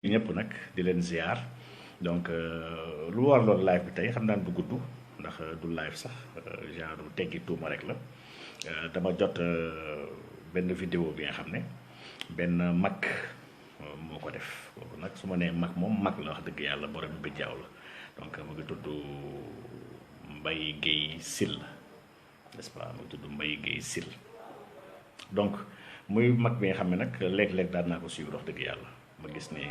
ñëpp nag di leen ziar donc lu waraloon live bi tey xam naa du gudd ndax du live sax genre teggi tuuma rek la dama jot benn vidéo bi nga xam ne benn mag moo ko def kooku nag su ma nee mag moom mag la wax dëgg yàlla borom bi jaaw la donc mu ngi tudd Mbaye Guèye Syll n'est-ce pas mu ngi tudd Mbaye Guèye Syll donc muy mag bi nga xam ne nag léeg-léeg daan naa ko suivre wax dëgg yàlla ma gis ne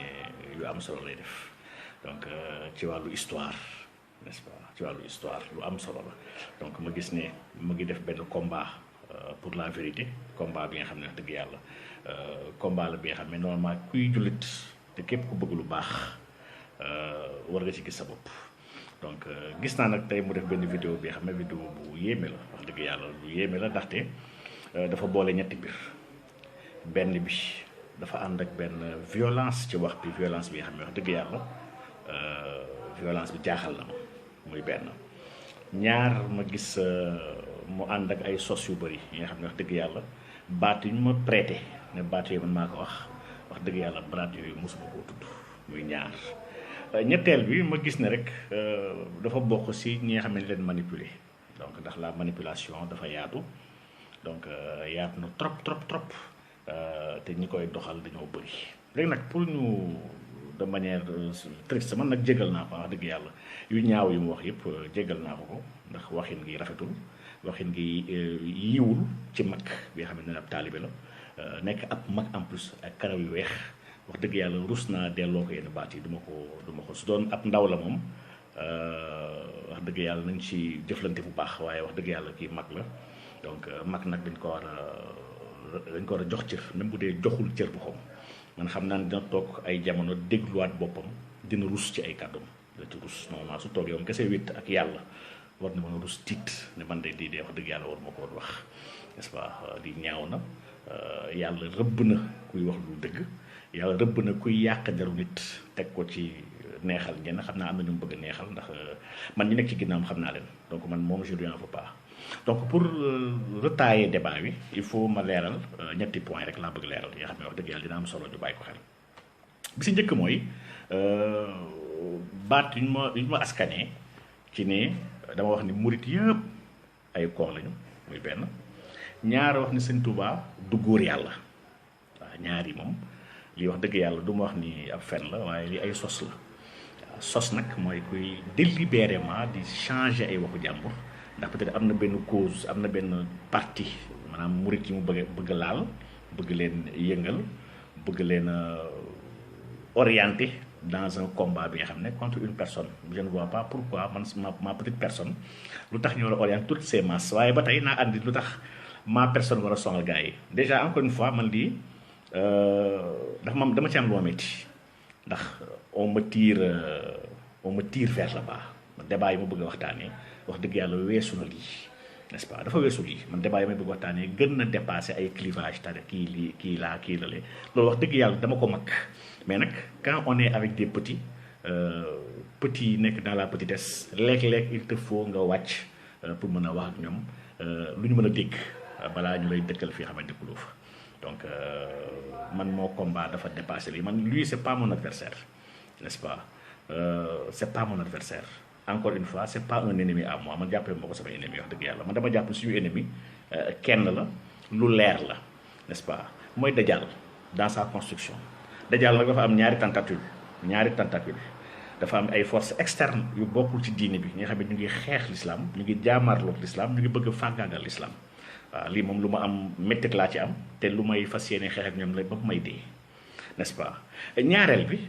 yu am solo lay def donc ci wàllu histoire n'est-ce pas ci wàllu histoire lu am solo la donc ma gis ne mu ngi def benn combat pour la vérité combat bi nga xam ne wax dëgg yàlla combat la bi nga xam ne normalement kuy jullit te képp ku bëgg lu baax war nga ci gis sa bopp donc gis naa nag tey mu def benn vidéo bi nga xam ne vidéo bu yéeme la wax dëgg yàlla lu yéeme la ndaxte dafa boole ñetti mbir benn bi dafa ànd ak benn violence ci wax bi violence bi nga xam ne wax dëgg yàlla violence bi jaaxal na ma muy benn ñaar ma gis mu ànd ak ay sos yu bëri yi nga xam ne wax dëgg yàlla baat yu ñu ma prêté ne baat yooyu man maa ko wax dëgg yàlla baat yooyu mosuma koo tudd muy ñaar ñetteel bi ma gis ne rek dafa bokk si ñi nga xam ne leen manipuler donc ndax la manipulation dafa yaatu donc yaatu na trop te ñi koy doxal dañoo bëri léegi nag pour ñu de manière triste man nag jégal naa ko wax dëgg yàlla yu ñaaw yu mu wax yëpp jégal naa ko ndax waxin gi rafetul waxin gi yiwul ci mag bi nga xam ne ab taalibe la nekk ab mag en plus ak karaw yu weex wax dëgg yàlla rus naa delloo ko yenn baat yi du ma ko su doon ab ndaw la moom wax dëgg yàlla nañ ci jëflante bu baax waaye wax dëgg yàlla kii mag la donc mag nag dañ ko war a jox cër même bu dee joxul cër bu xom man xam naa ne dina toog ay jamono dégluwaat boppam dina rus ci ay kàddoom dina ci rus normalement su toogee moom kese wét ak yàlla war na mën a rus tiit ne man de di dee wax dëgg yàlla war ma ko woon wax n'est-ce pas di ñaaw na yàlla rëbb na kuy wax lu dëgg yàlla rëbb na kuy yàq deru nit teg ko ci neexal ñenn xam naa am na ñu mu bëgg a neexal ndax man ñi nekk ci ginnaawam xam naa leen donc man moom je lui en veux pas donc pour retailler débat bi il faut ma leeral ñetti point rek laa bëgg leeral yi nga xam ne wax dëgg yàlla dina am solo ñu bàyyi ko xel bi si njëkk mooy baat yu ñu ma askanee ci ne dama wax ni murit yëpp ay koor lañu muy benn ñaar wax ni sëñ Touba du góor yàlla waaw ñaar yi moom lii wax dëgg yàlla du ma wax ni ab fen la waaye li ay sos la sos nag mooy kuy délibérément di changer ay waxu jàmbur ndax peut-être am na benn cause am na benn parti maanaam murit yi mu bëgg laal bëgg leen yëngal bëgg leen orienter dans un combat bi nga xam ne contre une personne je ne vois pas pourquoi man ma petite personne lu tax ñu war a orienter toutes ces masses waaye ba tey naa andi lu tax ma personne war a sonal gars yi déjà encore une fois man lii dama ci am lu ma metti ndax on me tire vers le bas débat yi ma bëgg a waxtaanee wax dëgg yàlla weesu na lii n'est-ce pas dafa weesu lii man débat yi may bëgg waxtaanee gën na dépassé ay clivage tane kii lii kii laa kii la lee loolu wax dëgg yàlla dama ko mag mais nag quand on est avec des petits petits yi nekk dans la petitesse léeg-léeg il te faut nga wàcc pour mën a wax ak ñoom lu ñu mën a dégg balaa ñu lay dëkkal fii xamante dëkkuloo fa donc man moo combat dafa dépassé lii man lui c'est pas mon adversaire n'est-ce pas c'est pas mon adversaire encore une fois c'est pas un ennemi à moi man jàppee moo ko sama ennemi wax dëgg yàlla man dama jàpp suñu ennemi kenn la lu leer la n'est-ce pas mooy Dajjal dans sa construction Dajjal nag dafa am ñaari tentacule dafa am ay forces externes yu bokkul ci diine bi ñi nga xam ne ñu ngi xeex l'islam ñu ngi jaamarloog l'islam ñu ngi bëgg a fàggaagal l'islam waaw lii moom lu ma am méttit laa ci am te lu may fas yéene xeex ak ñoom la ba may dee n'est-ce pas ñaareel bi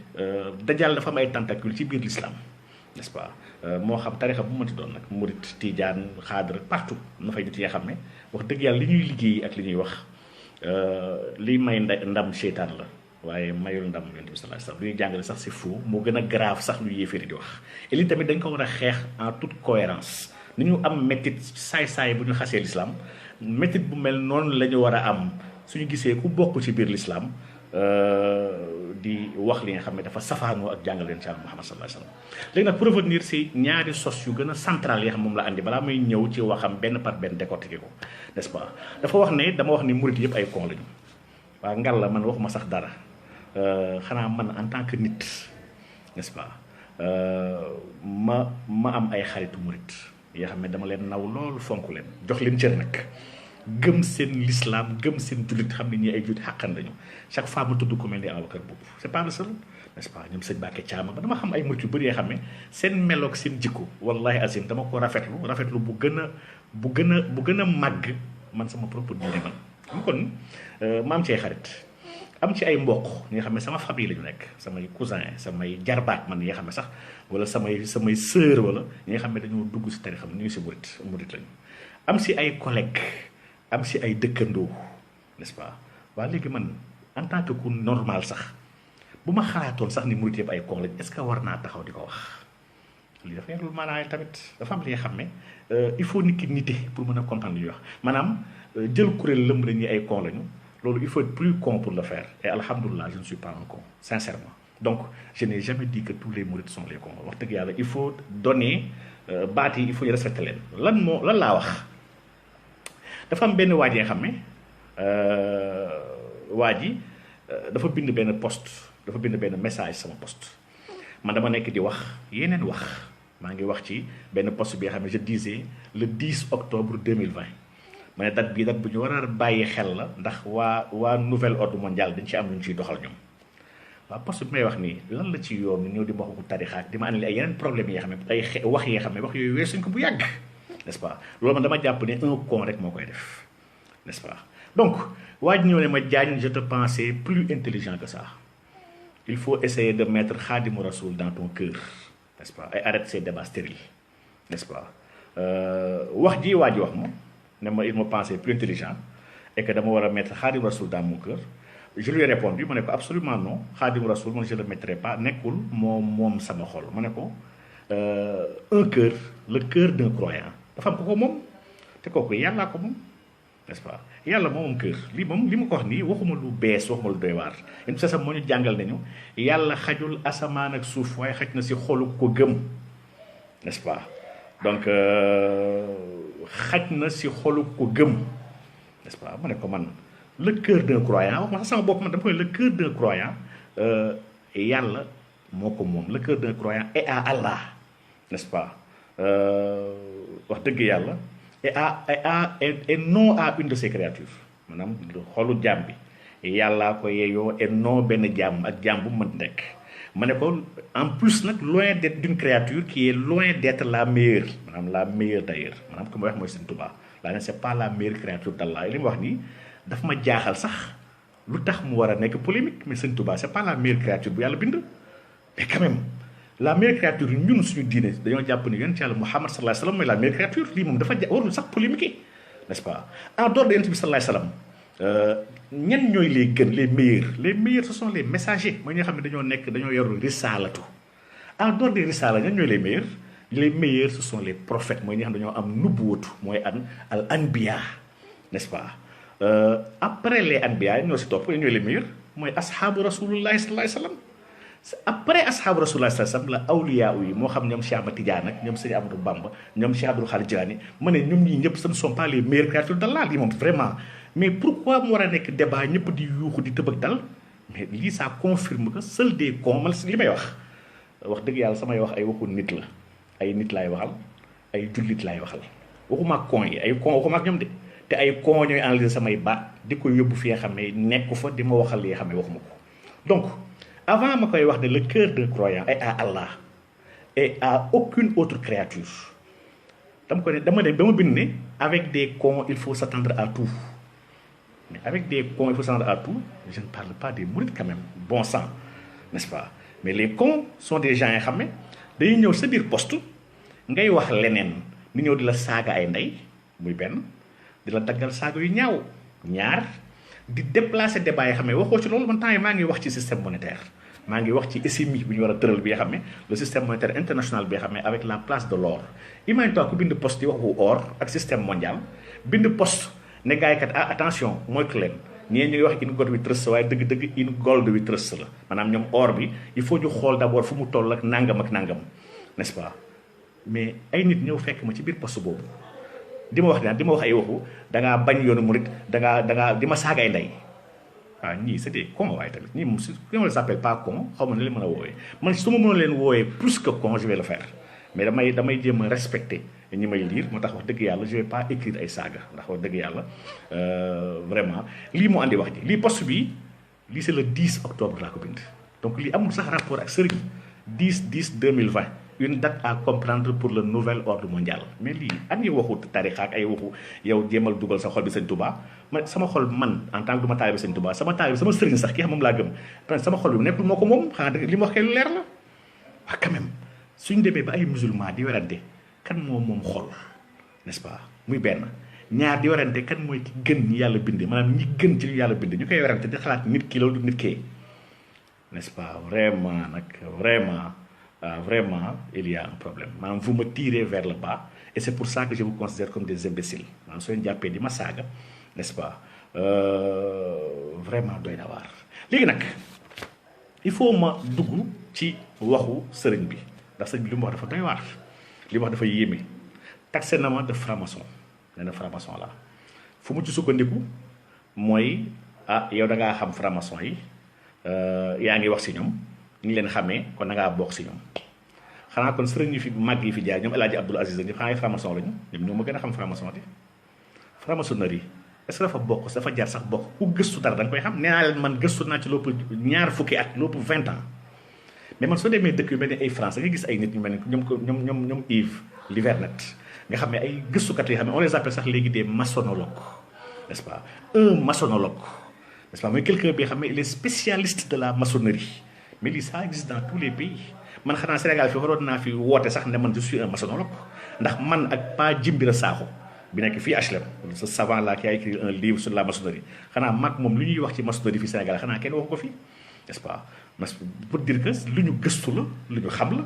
Dajjal dafa am ay tentacule ci biir l'islam n'est-ce pas moo xam tarixa bu mënti doon nag murit tijaan xaadar partout na fay nit yi nga xam ne wax dëgg yàlla li ñuy liggéey ak li ñuy wax li may ndam seytaan la waaye mayul ndam yonent bi sallallahu alayhi wasallam lu ñuy jàngale sax c'est faux moo gën a grave sax lu yéeféeri di wax et lii tamit dañ ko war a xeex en toute cohérence ni ñu am méttit saay-saay bu ñu xasee l'islam méttit bu mel noonu la ñu war a am suñu gisee ku bokk ci biir l'islam di wax li nga xam ne dafa safaanoo ak jàngale leen ci Muhammad sallallahu alayhi wasallam léegi nag pour revenir si ñaari sos yu gën a central yi xam moom la andi balaa may ñëw ci waxam benn par benn décortiquer ko n'est-ce pas dafa wax ne dama wax ni murit yëpp ay con lañu waa ngal la man waxuma sax dara xanaa man en tant que nit, n'est-ce pas, ma am ay xaritu murit yoo xam ne dama leen naw loolu fonk leen jox leen cër nag gëm seen l'islam gëm seen jullit xam ne ñii ay jullit xàqan lañu chaque fois mu tudd ku mel ni Ababacar Boub c'est pas le seul, n'est-ce pas, ñoom sëñ Bakke Caama ba dama xam ay murit yu bëri yoo xam ne seen meloog seen jikko wallahi azim dama ko rafetlu bu gën a màgg man sama propre diine man mu kon ma am ci ay xarit am ci ay mbokk ñi nga xam ne sama famille la ñu nekk samay cousin samay jarbaat man ñi nga xam ne sax wala samay sœur wala ñi nga xam ne dañoo dugg si tarixam ñu ngi si murit lañu am si ay collègues am si ay dëkkandoo, n'est-ce pas. waa léegi man en tant que ku normal sax bu ma xalaatoon sax ni murit yëpp ay kon lañ est-ce que war naa taxaw di ko wax lii dafa yarul maanaam tamit dafa am li nga xam ne il faut nit ki nite pour mën a comprendre li ñuy wax maanaam jël kuréel lëmb la ñuy ay kon lañu loolu il faut être plus con pour le faire et alhamdulilah je ne suis pas un con sincèrement donc je n'ai jamais dit que tous les mourides sont les cons wax dëgg yàlla il faut donner baat yi il faut ñu respecter leen lan laa wax dafa am benn waaj yi nga xam ne waa ji dafa bind benn post dafa bind benn message sama post man dama nekk di wax yeneen wax maa ngi wax ci benn post bi nga xam ne je disais le 10 octobre 2020 ma ne date bu ñu war a bàyyi xel la ndax waa nouvel ordre mondial dañ ci am lu ñu ciy doxal ñoom waaw poste bi may wax nii lan la ci yoon ñëw di ma waxu tarixaak di ma andil ay yeneen problèmes yi nga xam ne ay wax yi nga xam ne wax yooyu weesuñ ko bu yàgg, n'est-ce pas. loolu man dama jàpp ne un con rek moo koy def, n'est-ce pas. donc waa ji ñëw ne ma Diagne je te pensais plus intelligent que ça, il faut essayer de mettre Khadimou Rassoul dans ton cœur, n'est-ce pas, et arrête ces débats stériles, n'est-ce pas. wax ji waa ji wax ma ne ma il me pensait plus intelligent et que dama war a mettre Khadimou Rassoul dans mon cœur. Je lui ai répondu ma ne ko absolument non, Khadimou Rassoul man je le mettrai pas, nekkul moom sama xol ma ne ko un cœur, le cœur d'un croyant dafa am ko moom te kooku yàllaa ko moom, n'est-ce pas. yàlla moom cœur li ma ko wax nii waxuma lu bees waxuma lu doy waar yéen sa moo ñu jàngal nañu yàlla xajul asamaan ak suuf waaye xaj na si xolu ko gëm, n'est-ce pas. donc xaj na si xolu ko gëm, n'est-ce pas. ma ne ko man le cœur d'un croyant wax ma sax sama bopp man dama koy le cœur d'un croyant yàlla moo ko moom, le cœur d'un croyant est à Allah, n'est-ce pas. wax dëgg yàlla et non à une de ses créatures maanaam xolu jaam bi yàllaa ko yeeyoo et non benn jaam ak jaam bu mën nekk. ma ne ko en plus nag loin d'être d'une créature qui est loin d'être la meilleure maanaam la meilleure d'ailleurs maanaam comme wax mooy Sëñ Tuubaa laa ne c'est pas la meilleure créature d'Allah li mu wax nii daf ma jaaxal sax lu tax mu war a nekk polémique mais Sëñ Tuubaa c'est pas la meilleure créature bu yàlla bind mais quand même la meilleure créature ñun suñu diine dañoo jàpp ni yonent Yàlla Muhammad sallallahu alayhi wa sallam mooy la meilleure créature lii moom dafa warul sax polémique, n'est-ce pas. en dehors de yonent bi sallallahu alayhi wa sallam ñen ñooy les gën les meilleurs ce sont les messagers mooy ñoo xam ne dañoo yoru risaalatu. en dehors des risaala ñan ñooy les meilleurs ce sont les prophètes mooy ñi xam dañoo am nubuwatu mooy al anbiya, n'est-ce pas. après les anbiya ñoo si topp ñooy les meilleurs mooy ashabu rasulullahi sallallahu alayhi wa sallam. après ashabu rasulullah sallallahu alayhi wasallam la awliya yi moo xam ñoom Cheikh Ahmad Tidiane ak ñoom Serigne Amadou Bamba ñoom Cheikh Abdoul Khadir Jilani ma ne ñoom ñii ñëpp ce ne sont pas les meilleures créatures d'Allah lii moom vraiment mais pourquoi mu war a nekk débat ñëpp di yuuxu di tëb ak dal mais lii ça confirme que seul des cons man li may wax dëgg yàlla samay wax ay waxu nit la ay nit laay waxal ay jullit laay waxal waxuma ak con yi ay con waxuma ak ñoom de te ay con ñooy analyser samay baat di ko yóbbu fi nga xam ne nekku fa di ma waxal li nga xam ne waxuma ko donc avant ma koy wax ne le cœur d'un croyant est à Allah et à aucune autre créature dama bind ne avec des cons il faut s'attendre à tout mais avec des cons il faut s'attendre à tout je ne parle pas des mourides quand même bon sang, n'est-ce pas. mais les cons sont des gens yoo xam ne dañuy ñëw sa biir poste ngay wax leneen ni ñëw di la saaga ay ndey muy benn di la daggal saaga yu ñaar di déplacer débat yi xam ne waxoo ci loolu man temps yi maa ngi wax ci système monétaire maa ngi wax ci SMI bi ñu war a tëral bi nga xam ne le système monétaire international bi nga xam ne avec la place de l'or imagine-toi ku bind poste yi waxu or ak système mondial bind poste ne gars yi kat attention moytu leen ñee ñuy wax in gold with trust waaye dëgg-dëgg in gold with trust la maanaam ñoom or bi il faut ñu xool d'abord fu mu toll ak nangam, n'est-ce pas. mais ay nit ñëw fekk ma ci biir poste boobu di ma wax ay waxu da ngaa bañ yoonu murit da ngaa di ma saaga ay ndey ah ñii c'est des cons waaye tamit ñii moom si on les appelle pas cons xaw ma ne leen mën a wooyee man su ma mënoon leen wooyee plus que con je vais le faire mais damay jéem a respecter ñi may lire moo tax wax dëgg yàlla je vais pas écrire ay saaga ndax wax dëgg yàlla vraiment lii moo andi wax ji lii poste bi lii c'est le 10 octobre laa ko bind donc lii amul sax rapport ak sëriñ 10/10/2020 une date à comprendre pour le nouvel ordre mondial mais lii ak ñi waxu tarixa ak ay waxu yow jéemal dugal sa xol bi sëñ Touba man sama xol man en tant que du ma taalibe sëñ Touba sama taalibe sama sëriñ sax ki xam moom laa gëm parce que sama xol bi nekkul moo ko moom xanaa li mu wax kay lu leer la waa quand même suñ demee ba ay musulman di werante kan moom xol n'est-ce pas muy benn ñaar di werante kan mooy ki gën ñi yàlla bindee maanaam ñi gën ci li yàlla bindee ñu koy werante di xalaat nit ki loolu du nit kee n'est-ce pas vraiment nag vraiment il y a un problème maanaam vous me tirez vers le bas et c'est pour ça que je vous considère comme des imbéciles maanaam soo leen jàppee di ma saaga n'est-ce pas vraiment doy na waar léegi nag il faut ma dugg ci waxu sëriñ bi ndax sëriñ bi li mu wax dafa doy waar li mu wax dafa yéeme taxé na ma de franc-maçon nee na franc-maçon la fu mu ci sukkandiku mooy yow da ngaa xam franc-maçon yi yaa ngi wax si ñoom ñu leen xamee kon da ngaa bokk si ñoom xanaa kon sëriñ yi fi màgg yi fi jaar ñoom El Hadj Abdoul Aziz ñëpp xanaa ay franc-maçon lañu ñoom ñoo ma gën a xam franc-maçon ti franc-maçonnerie est-ce que dafa bokk dafa jaar sax bokk ku gëstu dara da nga koy xam nee naa leen man gëstu naa ci lépp ñaar fukki at lépp 20 ans mais man soo demee dëkk yu mel ni ay France nga gis ay nit ñu mel ni ñoom Yves Livernet nga xam ne ay gëstukat yi xam ne on les appelle sax léegi des maçonnologues n'est-ce pas un maçonnologue n'est-ce pas mooy quelqu'un bi xam ne il est spécialiste de la maçonnerie mais lii ça existe dans tous les pays man xanaa Sénégal fi waroon naa fi woote sax ne man je suis un maçonnologue ndax man ak Pa Jimbira Sakho bi nekk fii HLM ce savant là qui a écrit un livre sur la maçonnerie xanaa mag moom lu ñuy wax ci maçonnerie fii Sénégal xanaa kenn waxu ko fii n'est-ce pas pour dire que lu ñu gëstu la lu ñu xam la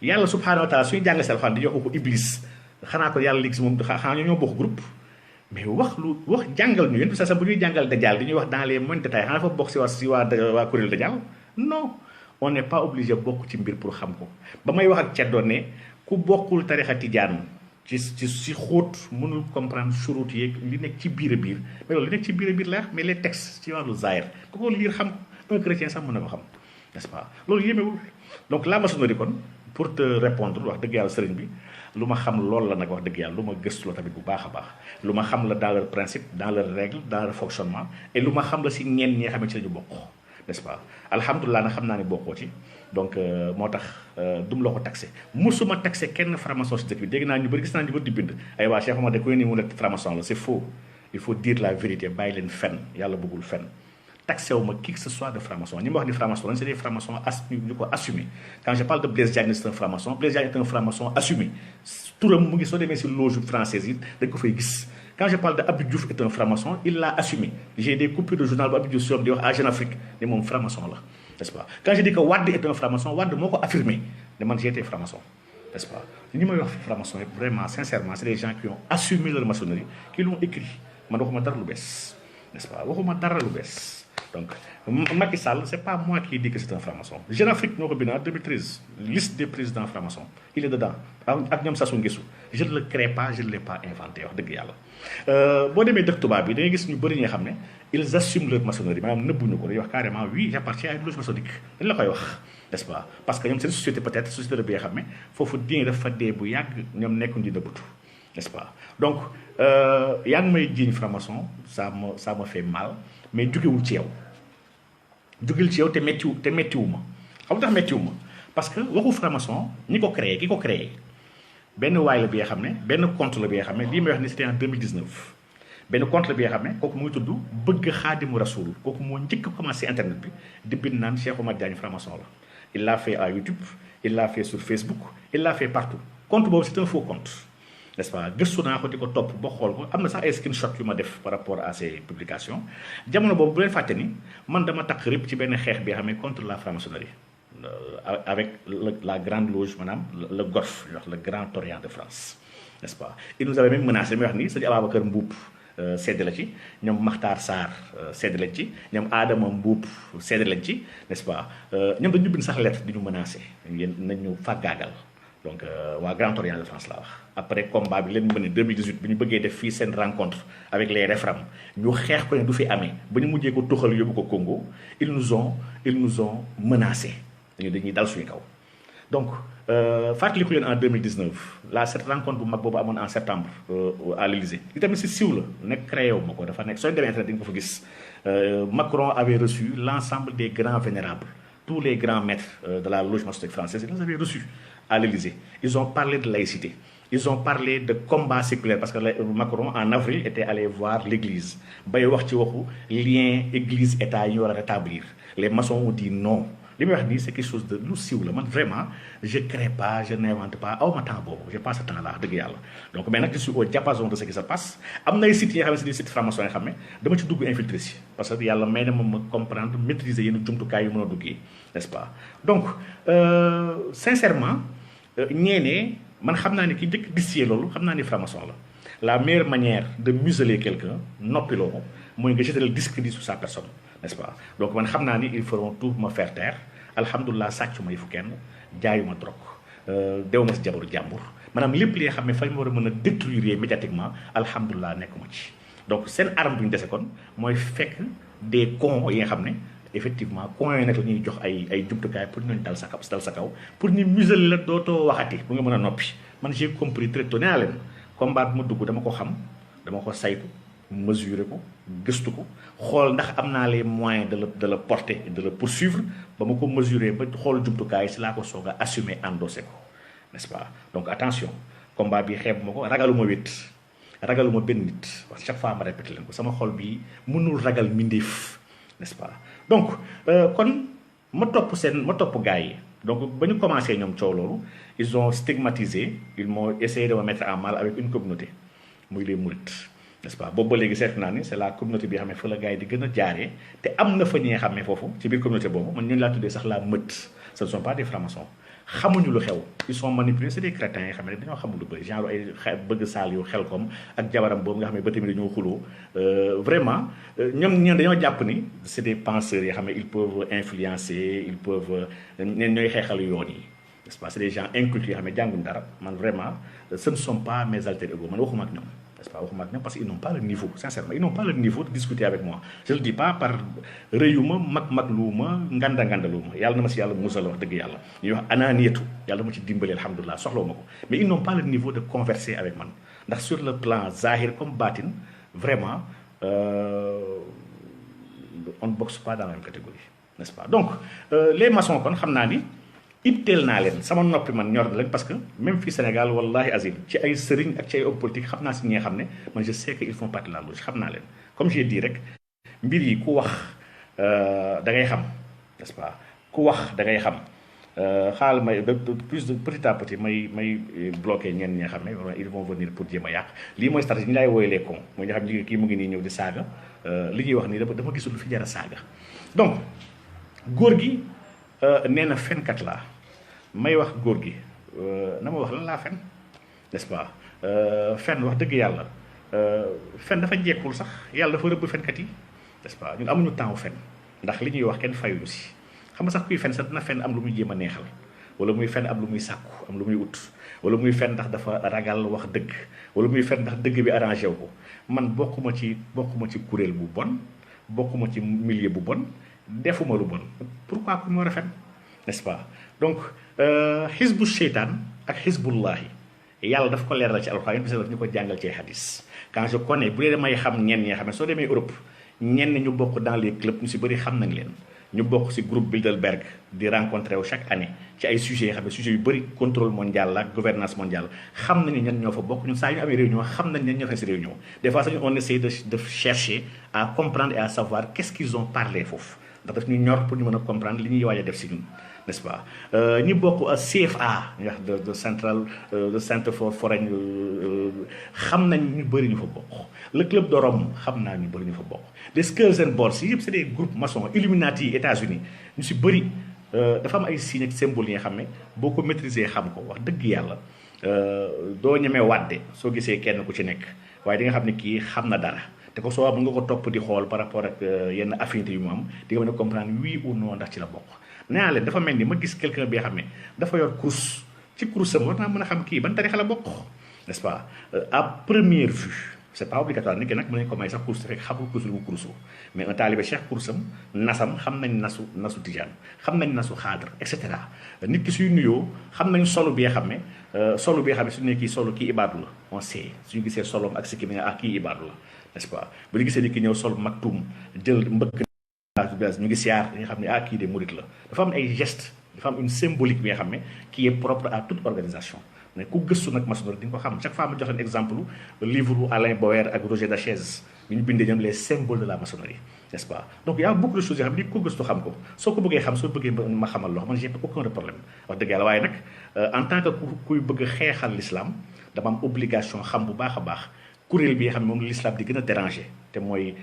yàlla subhanahu wa taala suñu jàng si alxuraan di jox ko iblis xanaa ko yàlla léegi si moom xanaa ñoo bokk groupe mais wax jàngal ñu yéen sa bu ñuy jàngal Dajjal di ñuy wax dans les moindres détails xanaa dafa bokk si waa kuréel Dajjal non on n'est pas obligé bokk ci mbir pour xam ko ba may wax ak ceddoon ne ku bokkul tarixa tijaan ci xóot mënul comprendre churut yeeg li nekk ci biir a biir mais loolu li nekk ci biir a biir la mais les textes ci wàllu zahir ku ko lire xam un chrétien sax mën na ko xam n'est-ce pas loolu yéemewul donc la maçonnerie kon pour te répondre wax dëgg yàlla sëriñ bi lu ma xam loolu la nag wax dëgg yàlla lu ma gëstu la tamit bu baax a baax lu ma xam la dans leur principe dans leur règle dans leur fonctionnement et lu ma xam la si ñenn ñi nga xam ne ci la ñu bokk n'est-ce pas alhamdulilah nag xam naa ne bokkoo ci donc moo tax dum la ko taxé musuma taxé kenn franc-maçon si dëkk bi dégg naa ñu bëri gis naa ñu bëri di bind ay waa Cheikh Omar de ku ne nii mu ne franc-maçon la c'est faux il faut dire la vérité bàyyi leen fen yàlla bëggul fen taxé wu ma qui que ce soit de franc-maçon ñi ma wax ni franc-maçon lañ c'est des francs-maçons ñu ko assumé quand je parle de Blaise Diagne c'est un franc-maçon Blaise Diagne est un franc-maçon assumé turam mu ngi soo demee si loge française yi dañ ko fay gis quand je parle de Abdou Diouf est un franc-maçon il l'a assumé j'ai des coupures de journal bu Abdou Diouf di wax à Jeune Afrique ne moom franc-maçon la n'est-ce pas quand je dis que Wade est un franc-maçon Wade moo ko affirmé ne man j'ai été franc-maçon n'est-ce pas ñi may wax franc-maçon yëpp vraiment sincèrement c'est des gens qui ont assumé leur maçonnerie qui l'ont écrit man waxuma dara lu bees n'est-ce pas waxuma dara lu bees donc Macky Sall c'est pas moi qui dis que c'est un franc-maçon Jeune Afrique ñoo ko bind en 2013 liste des présidents francs-maçons il est dedans ak ñoom Sassou Nguesso je ne le crée pas je ne l'ai pas inventé wax dëgg yàlla boo demee dëkk tubaab bi da ngay gis ñu bëri ñi nga xam ne ils assument leur maçonnerie maanaam nëbbuñu ko dañuy wax carrément oui j'appartiens à une loge maçonnique dañ la koy wax n'est-ce pas parce que ñoom seen société peut-être société de bi nga xam ne foofu diine dafa dee bu yàgg ñoom nekkuñ di nëbbutu n'est-ce pas donc yaa ngi may jiiñ franc-maçon ça me fait mal mais jógewul ci yow te méttiwu ma xam nga tax méttiwu ma parce que waxu franc-maçon ki ko créé benn waay la bi nga xam ne benn compte la bi nga xam ne lii may wax ni c'était en 2019 benn compte la bi nga xam ne kooku mu ngi tudd bëgg xaadimu rasul kooku moo njëkk a commencé internet bi di bind naan Cheikh Omar Diagne franc-maçon la il l'a fait à YouTube il l'a fait sur Facebook il l'a fait partout compte boobu c'est un faux compte n'est-ce pas gëstu naa ko di ko topp ba xool ko am na sax ay screenshot yu ma def par rapport à ces publications jamono boobu bu leen fàtte ni man dama takk rëpp ci benn xeex bi nga xam ne contre la franc-maçonnerie avec la grande loge maanaam le GORF ñu wax le Grand Orient de France n'est-ce pas il nous avait même menacé may wax ni sëñ Ababacar Mboup sedd la ci ñoom Makhtar Sarr sedd lañ ci ñoom Adama Mboup sedd lañ ci n'est-ce pas ñoom dañu bind sax lettre di ñu menacé ngeen nañ ñu fàggaagal donc waa Grand Orient de France laa wax après combat bi leen mené 2018 bi ñu bëggee def fii seen rencontre avec les réfrères ñu xeex ko ne du fi amee ba ñu mujjee ko tuxal yóbbu ko Congo ils nous ont menacé dañuy dal suñu kaw. donc fàttaliku leen en 2019 là cette rencontre bu mag boobu amoon en septembre à l'Élysée li tamit si siiw la nekk créé wu ma ko dafa nekk soo demee internet di nga ko fa gis Macron avait reçu l'ensemble des grands vénérables tous les grands maîtres de la loge maçonnique française, ils les avaient reçus à l'Élysée. Ils ont parlé de laïcité. Ils ont parlé de combat séculaire parce que Macron, en avril, était allé voir l'église. Il wax ci waxu lien église-état yi ñu war a rétablir. Les maçons ont dit non. li may wax nii c'est quelque chose de lu siiw la man vraiment je crée pas je n'invente pas aw ma temps boobu je passe ce temps là dëgg yàlla donc mais nag je suis au diapason de ce qui se passe am na ay sites yi nga xam ne c'est des sites francs-maçons yoo xam ne dama ci dugg infiltré si parce que yàlla may na ma comprendre maîtriser yenn jumtukaay yu mën a duggee n'est-ce pas donc sincèrement ñeenee man xam naa ne ki njëkk distillé loolu xam naa ni franc-maçon la meilleure manière de museler quelqu'un noppiloo ko mooy nga jeter le discrédit sur sa personne n'est-ce pas donc man xam naa ni ils feront tout pour me faire taire alhamdulilah sàccu ma yëfu kenn jaayuma drogue dew ma si jabaru jàmbur maanaam lépp li nga xam ne fañ ma war a mën a détruire médiatiquement alhamdulilah nekkuma ci donc seen arme bu ñu dese kon mooy fekk des cons yi nga xam ne effectivement cons yooyu nag la ñuy jox ay jumtukaay pour ñu dal sa kaw pour ñu museler la dootoo waxati bu nga mën a noppi man j'ai compris très tôt nee naa leen combat bu ma dugg dama ko xam dama ko saytu mesurer ko gëstu ko xool ndax am naa les moyens de le porter et de le poursuivre ba ma ko mesurer ba xool jumtukaay si laa ko soog a assumer endossé ko n'est-ce pas donc attention combat bi xeeb ma ko ragaluma wét ragaluma benn nit wax chaque fois ma répété leen ko sama xol bi mënul ragal mbindeef n'est-ce pas donc kon ma topp gars yi donc ba ñu commencé ñoom coow loolu ils ont stigmatisé ils m'ont essayé de me mettre en mal avec une communauté muy les mourides n'est-ce pas boobu ba léegi seet naa ni c'est la communauté bi nga xam ne fa la gars yi di gën a jaaree te am na fa ñi nga xam ne foofu ci biir communauté boobu man ñooñu laa tuddee sax la meute ce ne sont pas des francs-maçons xamuñu lu xew ils sont manipulés c'est des crétins yi xam ne dañoo xamul lu bëri genre ay bëgg saal yu xel kom ak jabaram boobu nga xam ne ba tamit dañoo xuloo vraiment ñoom dañoo jàpp ni c'est des penseurs yi xam ne ils peuvent influencer ils peuvent ñooy xeexal yoon yi n'est-ce pas c'est des gens incultes yoo xam ne jànguñ dara man vraiment ce ne sont pas mes alter ego man waxuma ak ñoom n'est-ce pas waxuma ak ñoom parce qu'ils n'ont pas le niveau sincèrement ils n'ont pas le niveau de discuter avec moi je le dis pas par rëyuma mag luuma ngandaluuma yàlla na ma si yàlla musal wax dëgg yàlla ñuy wax anaaniyatu yàlla ma ci dimbali alhamdulilah soxlawu ma ko mais ils n'ont pas le niveau de converser avec man ndax sur le plan zahir comme batin vraiment on ne boxe pas dans la même catégorie n'est-ce pas donc les maçons kon xam naa ni itteel naa leen sama noppi man ñor na leen parce que même fii Sénégal wallahi azim ci ay sëriñ ak ci ay hommes politiques xam naa si ñi nga xam ne man je sais que ils font partie de la loge xam naa leen comme j'ai dit rek mbir yi ku wax da ngay xam n'est-ce pas ku wax da ngay xam xaaral may plus de petit à petit may bloqué ñenn ñi nga xam ne ils vont venir pour jéem a yàq lii mooy stratégie ñu laay wooy les cons mooy nga xam ne kii mu ngi nii ñëw di saaga li ñuy wax nii dama gisul lu fi jar a saaga donc góor gi nee na fenkat laa may wax góor gi na ma wax lan laa fen n'est-ce pas fen wax dëgg yàlla fen dafa jekkul sax yàlla dafa rëbb fenkat yi n'est-ce pas ñun amuñu temps fen ndax li ñuy wax kenn fayuñu si xam nga sax kuy fen sax dina fen am lu muy jéem a neexal wala muy fen am lu muy sàkku am lu muy ut wala muy fen ndax dafa ragal wax dëgg wala muy fen ndax dëgg bi arrangé wu ko man bokkuma ci kuréel bu bon bokkuma ci milieu bu bon defuma lu bon pourquoi ku mu war a fen n'est-ce pas donc xisbu seytaan ak xisbullahi yàlla daf ko leeral ci alxuraan bi daf ñu ko jàngal ci hadis quand je connais bu dee damay xam ñenn ñi nga xam ne soo demee Europe ñenn ñu bokk dans les clubs ñu si bëri xam nañ leen ñu bokk si groupe Bilderberg di rencontré wu chaque année ci ay sujets yoo xam ne sujets yu bëri contrôle mondial la gouvernance mondiale xam nañu ñan ñoo fa bokk ñun saa yu ñu amee réunion xam nañ ñan ñoo fa si réunion des fois sax on essaie de chercher à comprendre et à savoir qu'est-ce qu'ils ont parlé foofu ndax daf ñu ñor pour ñu mën a comprendre li ñuy waaj a def si ñun n'est-ce pas ñi bokk CFA ñu wax de central de centre for foreign xam nañ ñu bëri ñu fa bokk le club de Rome xam naa ñu bëri ñu fa bokk les Skulls and Bones yi yëpp c'est des groupes maçons Illuminati yi États-Unis ñu si bëri dafa am ay signes ak symboles yi nga xam ne boo ko maîtriser xam ko wax dëgg yàlla doo ñemee wàdde soo gisee kenn ku ci nekk waaye di nga xam ne kii xam na dara te ko soo mën nga ko topp di xool par rapport ak yenn affinité yu mu am di nga mën a comprendre oui ou non ndax ci la bokk nee naa leen dafa mel ni ma gis quelqu'un bi nga xam ne dafa yor course ci kurusam war naa mën a xam kii ban tarixa la bokk, n'est-ce pas. À première vue c'est pas obligatoire nit ki nag mën nañ ko may sax kurus fekk xamul kurus lu mu kurusoo, mais un taalibe cheikh kurusam nasam xam nañ nasu tijaan, xam nañ nasu xaadar et cetera. nit ki suy nuyoo xam nañ solo bi nga xam ne solo bi nga xam ne su ne kii solo kii ibaadu la, on sait suñu gisee solom ak sikki bi nga kii ibaadu la, n'est-ce pas. bu ñu gisee nit ki ñëw sol maktum jël mbëkk ñu ngi siyaar nga xam ne kii de murit la. dafa am ay gestes, dafa am une symbolique bi nga xam ne qui est propre à toute organisation. mais ku gëstu nag maçonnerie di nga ko xam. chaque fois ma jox leen exemple livre Alain Boer ak Roger Dachèze bi ñu bindee ñoom les symboles de la maçonnerie, n'est-ce pas. donc y a beaucoup de choses yoo xam ne ni ko gëstu xam ko, soo ko bëggee xam soo bëggee ma xamal loo man j'ai aucun problème wax dëgg yàlla. waaye nag en tant que kuy bëgg a xeexal l'islam dama am obligation xam bu baax a baax kuréel bi nga xam ne moom l'islam di gën a déranger te mooy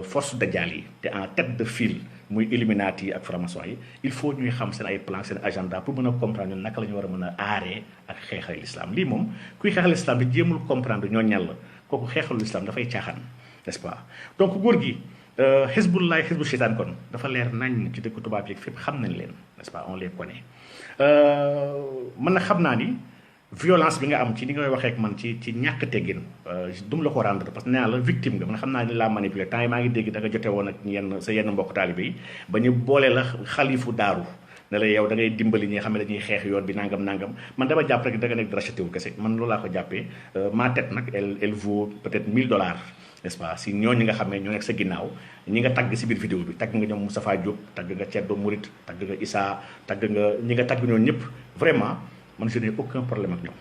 force dajjal yi te en tête de file muy Illuminati yi ak franc-maçon yi. il faut ñuy xam seen ay plan seen agenda pour mën a comprendre ñun naka la ñu war a mën a aaree ak xeexal l'islam. lii moom kuy xeexal l'islam di jéemul comprendre ñoo ñal la kooku xeexal l'islam dafay caaxaan, n'est-ce pas. donc góor gi Hizbullah Hizbu Shaytan kon dafa leer nañ ci dëkk tubaab yi fépp xam nañ leen, n'est-ce pas, on les connaît. man na xam naa ni violence bi nga am ci ni ngay waxee ak man ci ñàkk teggin dum la ko rendre parce que nee naa la victime nga man xam naa ni laa manipulé temps yi maa ngi dégg da nga jote woon ak yenn mbokk taalibe yi ba ñu boole la xalifu daaru ne la yow da ngay dimbali ñi nga xam ne dañuy xeex yoon bi nangam man dama jàpp rek da nga nekk racheté wu kese man loolu laa ko jàppee. ma tête nag elle vaut peut-être $1000, n'est-ce pas, si ñooñu nga xam ne ñoo nekk sa ginnaaw ñi nga tagg si biir vidéo bi tagg nga ñoom Moustapha Diop tagg nga Thierno Mouride tagg nga Issa tagg nga ñi nga tagg ñoom ñëpp vraiment man je n'ai aucun problème ak ñoom.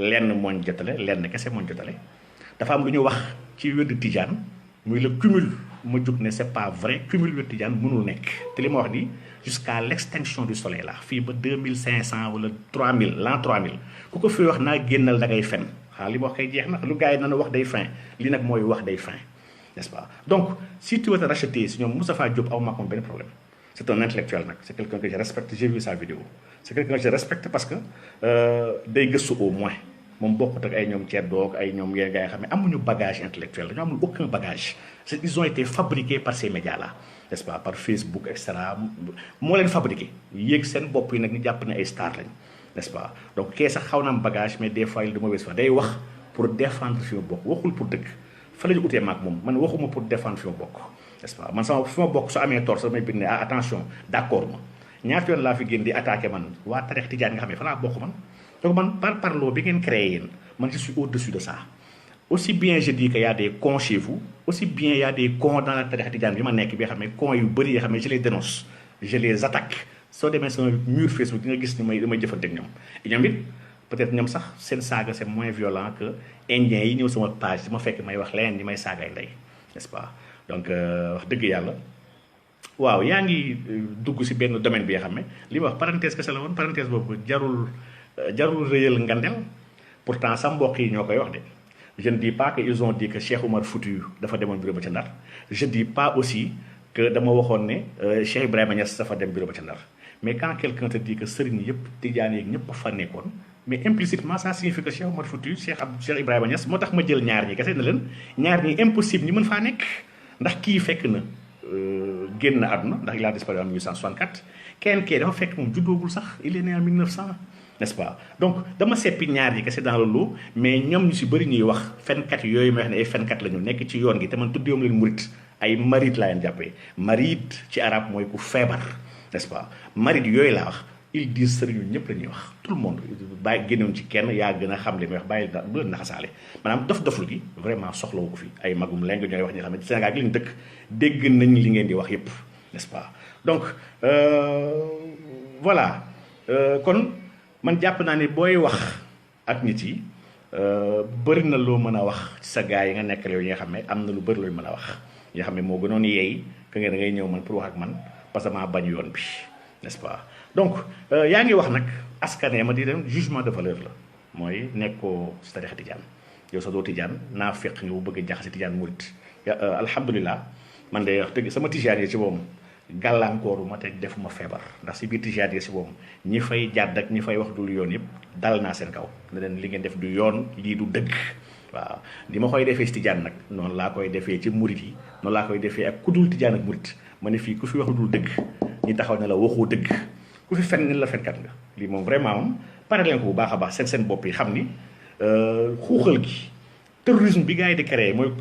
lenn mooñ jotale lenn kese mooñ jotale dafa am lu ñu wax ci wérdu tijaan muy le cumul ma jóg ne c'est pas vrai cumul wérdu tijaan mënul nekk te li ma wax nii jusqu'à l'extinction du soleil la fii ba 2500 wala 3000 l'an 3000 ku ko fi wax naa génnal da ngay fen li ma wax kay jeex na lu gars yi naan wax day fin li nag mooy wax day fin, n'est-ce pas. donc si tu veux te racheter si ñoom Moustapha Diop aw ma ko benn problème c'est un intellectuel nag c'est quelqu'un que je respecte, j'ai vu sa vidéo c'est quelqu'un que je respecte parce que day gëstu au moins moom bokkut ak ay ñoom Thierno ak ay ñoom yeneen gars yi xam ne amuñu bagage intellectuel dañoo amul aucun bagage ils ont été fabriqués par ces médias là, n'est-ce pas, par Facebook et cetera moo leen fabriqué yéeg seen bopp yi nag ñu jàpp ne ay star lañ, n'est-ce pas. donc kee sax xaw na am bagage mais des fois il de mauvaise foi day wax pour défendre fi ma bokk waxul pour dëgg fa la ñu utee maag moom man waxuma pour défendre fi ma bokk, n'est-ce pas. man sama fi ma bokk su amee tort sax may bind ne attention d'accord ma ñaata yoon laa fi génn di attaqué man waa tarix tijaan nga xam ne fa laa bokk man. donc man par parloo bi ngeen créé yéen man je suis au-dessus de ça. aussi bien je dis que y a des cons chez vous aussi bien y a des cons dans la tarix tijaan bi ma nekk bi nga xam ne cons yu bëri yoo xam ne je les dénonce je les attaque. soo demee sama mur Facebook di nga gis ni damay jëfante ak ñoom it peut-être ñoom sax seen saaga c'est moins violent que indiens yi ñëw sama page di ma fekk may wax leneen ñi may saagay ndey, n'est-ce pas. donc wax dëgg yàlla waaw yaa ngi dugg si benn domaine bi nga xam ne li ma wax parenthèse kese la woon parenthèse boobu jarul rëyal ngandel pourtant sa mbokk yi ñoo koy wax de. je ne dis pas que ils ont dit que Cheikh Oumar Foutiyou dafa demoon bureau ba ca Ndar je dis pas aussi que dama waxoon ne Cheikh Ibrahima Niass dafa dem bureau ba ca Ndar mais quand quelqu'un te dit que sëriñ yëpp tijaan yeeg ñëpp fa nekkoon mais implicitement ça signifie que Cheikh Oumar Foutiyou Cheikh Ibrahima Niass moo tax ma jël ñaar ñi kese na leen ñaar ñi impossible ñi mën faa nekk ndax kii fekk na génn àdduna ndax il a disparu en 1864 kenn kee dafa fekk moom juddoogul sax il est né en 1900, n'est-ce pas. donc dama seppi ñaar yi kese dans le lot mais ñoom ñu si bëri ñuy wax fenkat yooyu may wax ne ay fenkat la ñu nekk ci yoon gi te man tuddeewum leen murit ay marit laa leen jàppee marit ci arab mooy ku feebar, n'est-ce pas. marit yooyu laa wax ils disent sëriñu ñëpp la ñuy wax tout le monde bàyyi génnoon ci kenn yaa gën a xam li may wax bàyyi bu leen naxasaale maanaam dof-doflu gi vraiment soxlawu ko fi ay magum leng ñooy wax ñi xam ne Sénégal gi lañu dëkk dégg nañ li ngeen di wax yëpp, n'est-ce pas. donc voilà kon man jàpp naa ne booy wax ak nit yi bëri na loo mën a wax ci sa gars yi nga nekkal yow yi nga xam ne am na lu bëri looy mën a wax yi nga xam ne moo gënoon yeey que ngeen da ngay ñëw man pour wax ak man parce que maa bañ yoon bi, n'est-ce pas. donc yaa ngi wax nag askanee ma di dem jugement de valeur la mooy nekkoo si tarixa tijaan yow sa doo tijaan naa fekk nga bu bëgg a jaxase tijaan murit alhamdulilah man de wax dëgg sama tijaan yi ci moom gàllankooru ma te defuma feebar ndax si biir tijaan yi si moom ñi fay jàdd ak ñi fay wax dul yoon yëpp dal naa seen kaw ne leen li ngeen def du yoon lii du dëgg waaw li ma koy defee si tijaan nag noonu laa koy defee ci murit yi noonu laa koy defee ak ku dul tijaan ak murit ma ne fii ku fi wax dul dëgg ñi taxaw ne la waxoo dëgg ku fi fen ni la fenkat nga lii moom vraiment moom pare leen ko bu baax a baax seen bopp yi xam ni xuuxal gi terrorisme bi gars yi di créé mooy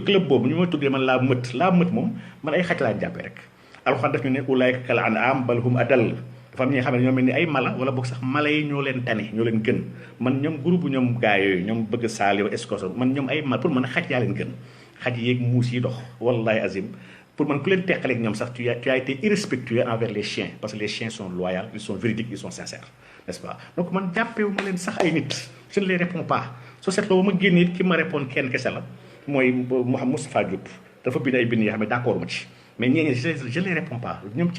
club boobu ñu ma tuddee man laa mët moom man ay xaj laa jàppee rek alxuraan daf ñu ne ulaayka kal an'aam bal hum adall dafa am ñi nga xam ne ñoo mel ni ay mala wala boog sax mala yi ñoo leen tane ñoo leen gën man ñoom groupe ñoom gars yooyu ñoom bëgg saali wa escorte man ñoom ay mal pour man xaj yaa leen gën xaj yeeg muus yi dox wallahi azim pour man ku leen teqaleeg ñoom sax tu as été irrespectueux envers les chiens parce que les chiens sont loyaux ils sont véridiques ils sont sincères n'est-ce pas donc man jàppewu ma leen sax ay nit je ne les réponds pas soo seetloo ba ma génn it ki ma répondre kenn kese la mooy Mouhamed Moustapha Diop dafa bind ay bind yoo xam ne d'accord ma ci mais ñeneen je les réponds pas ñoom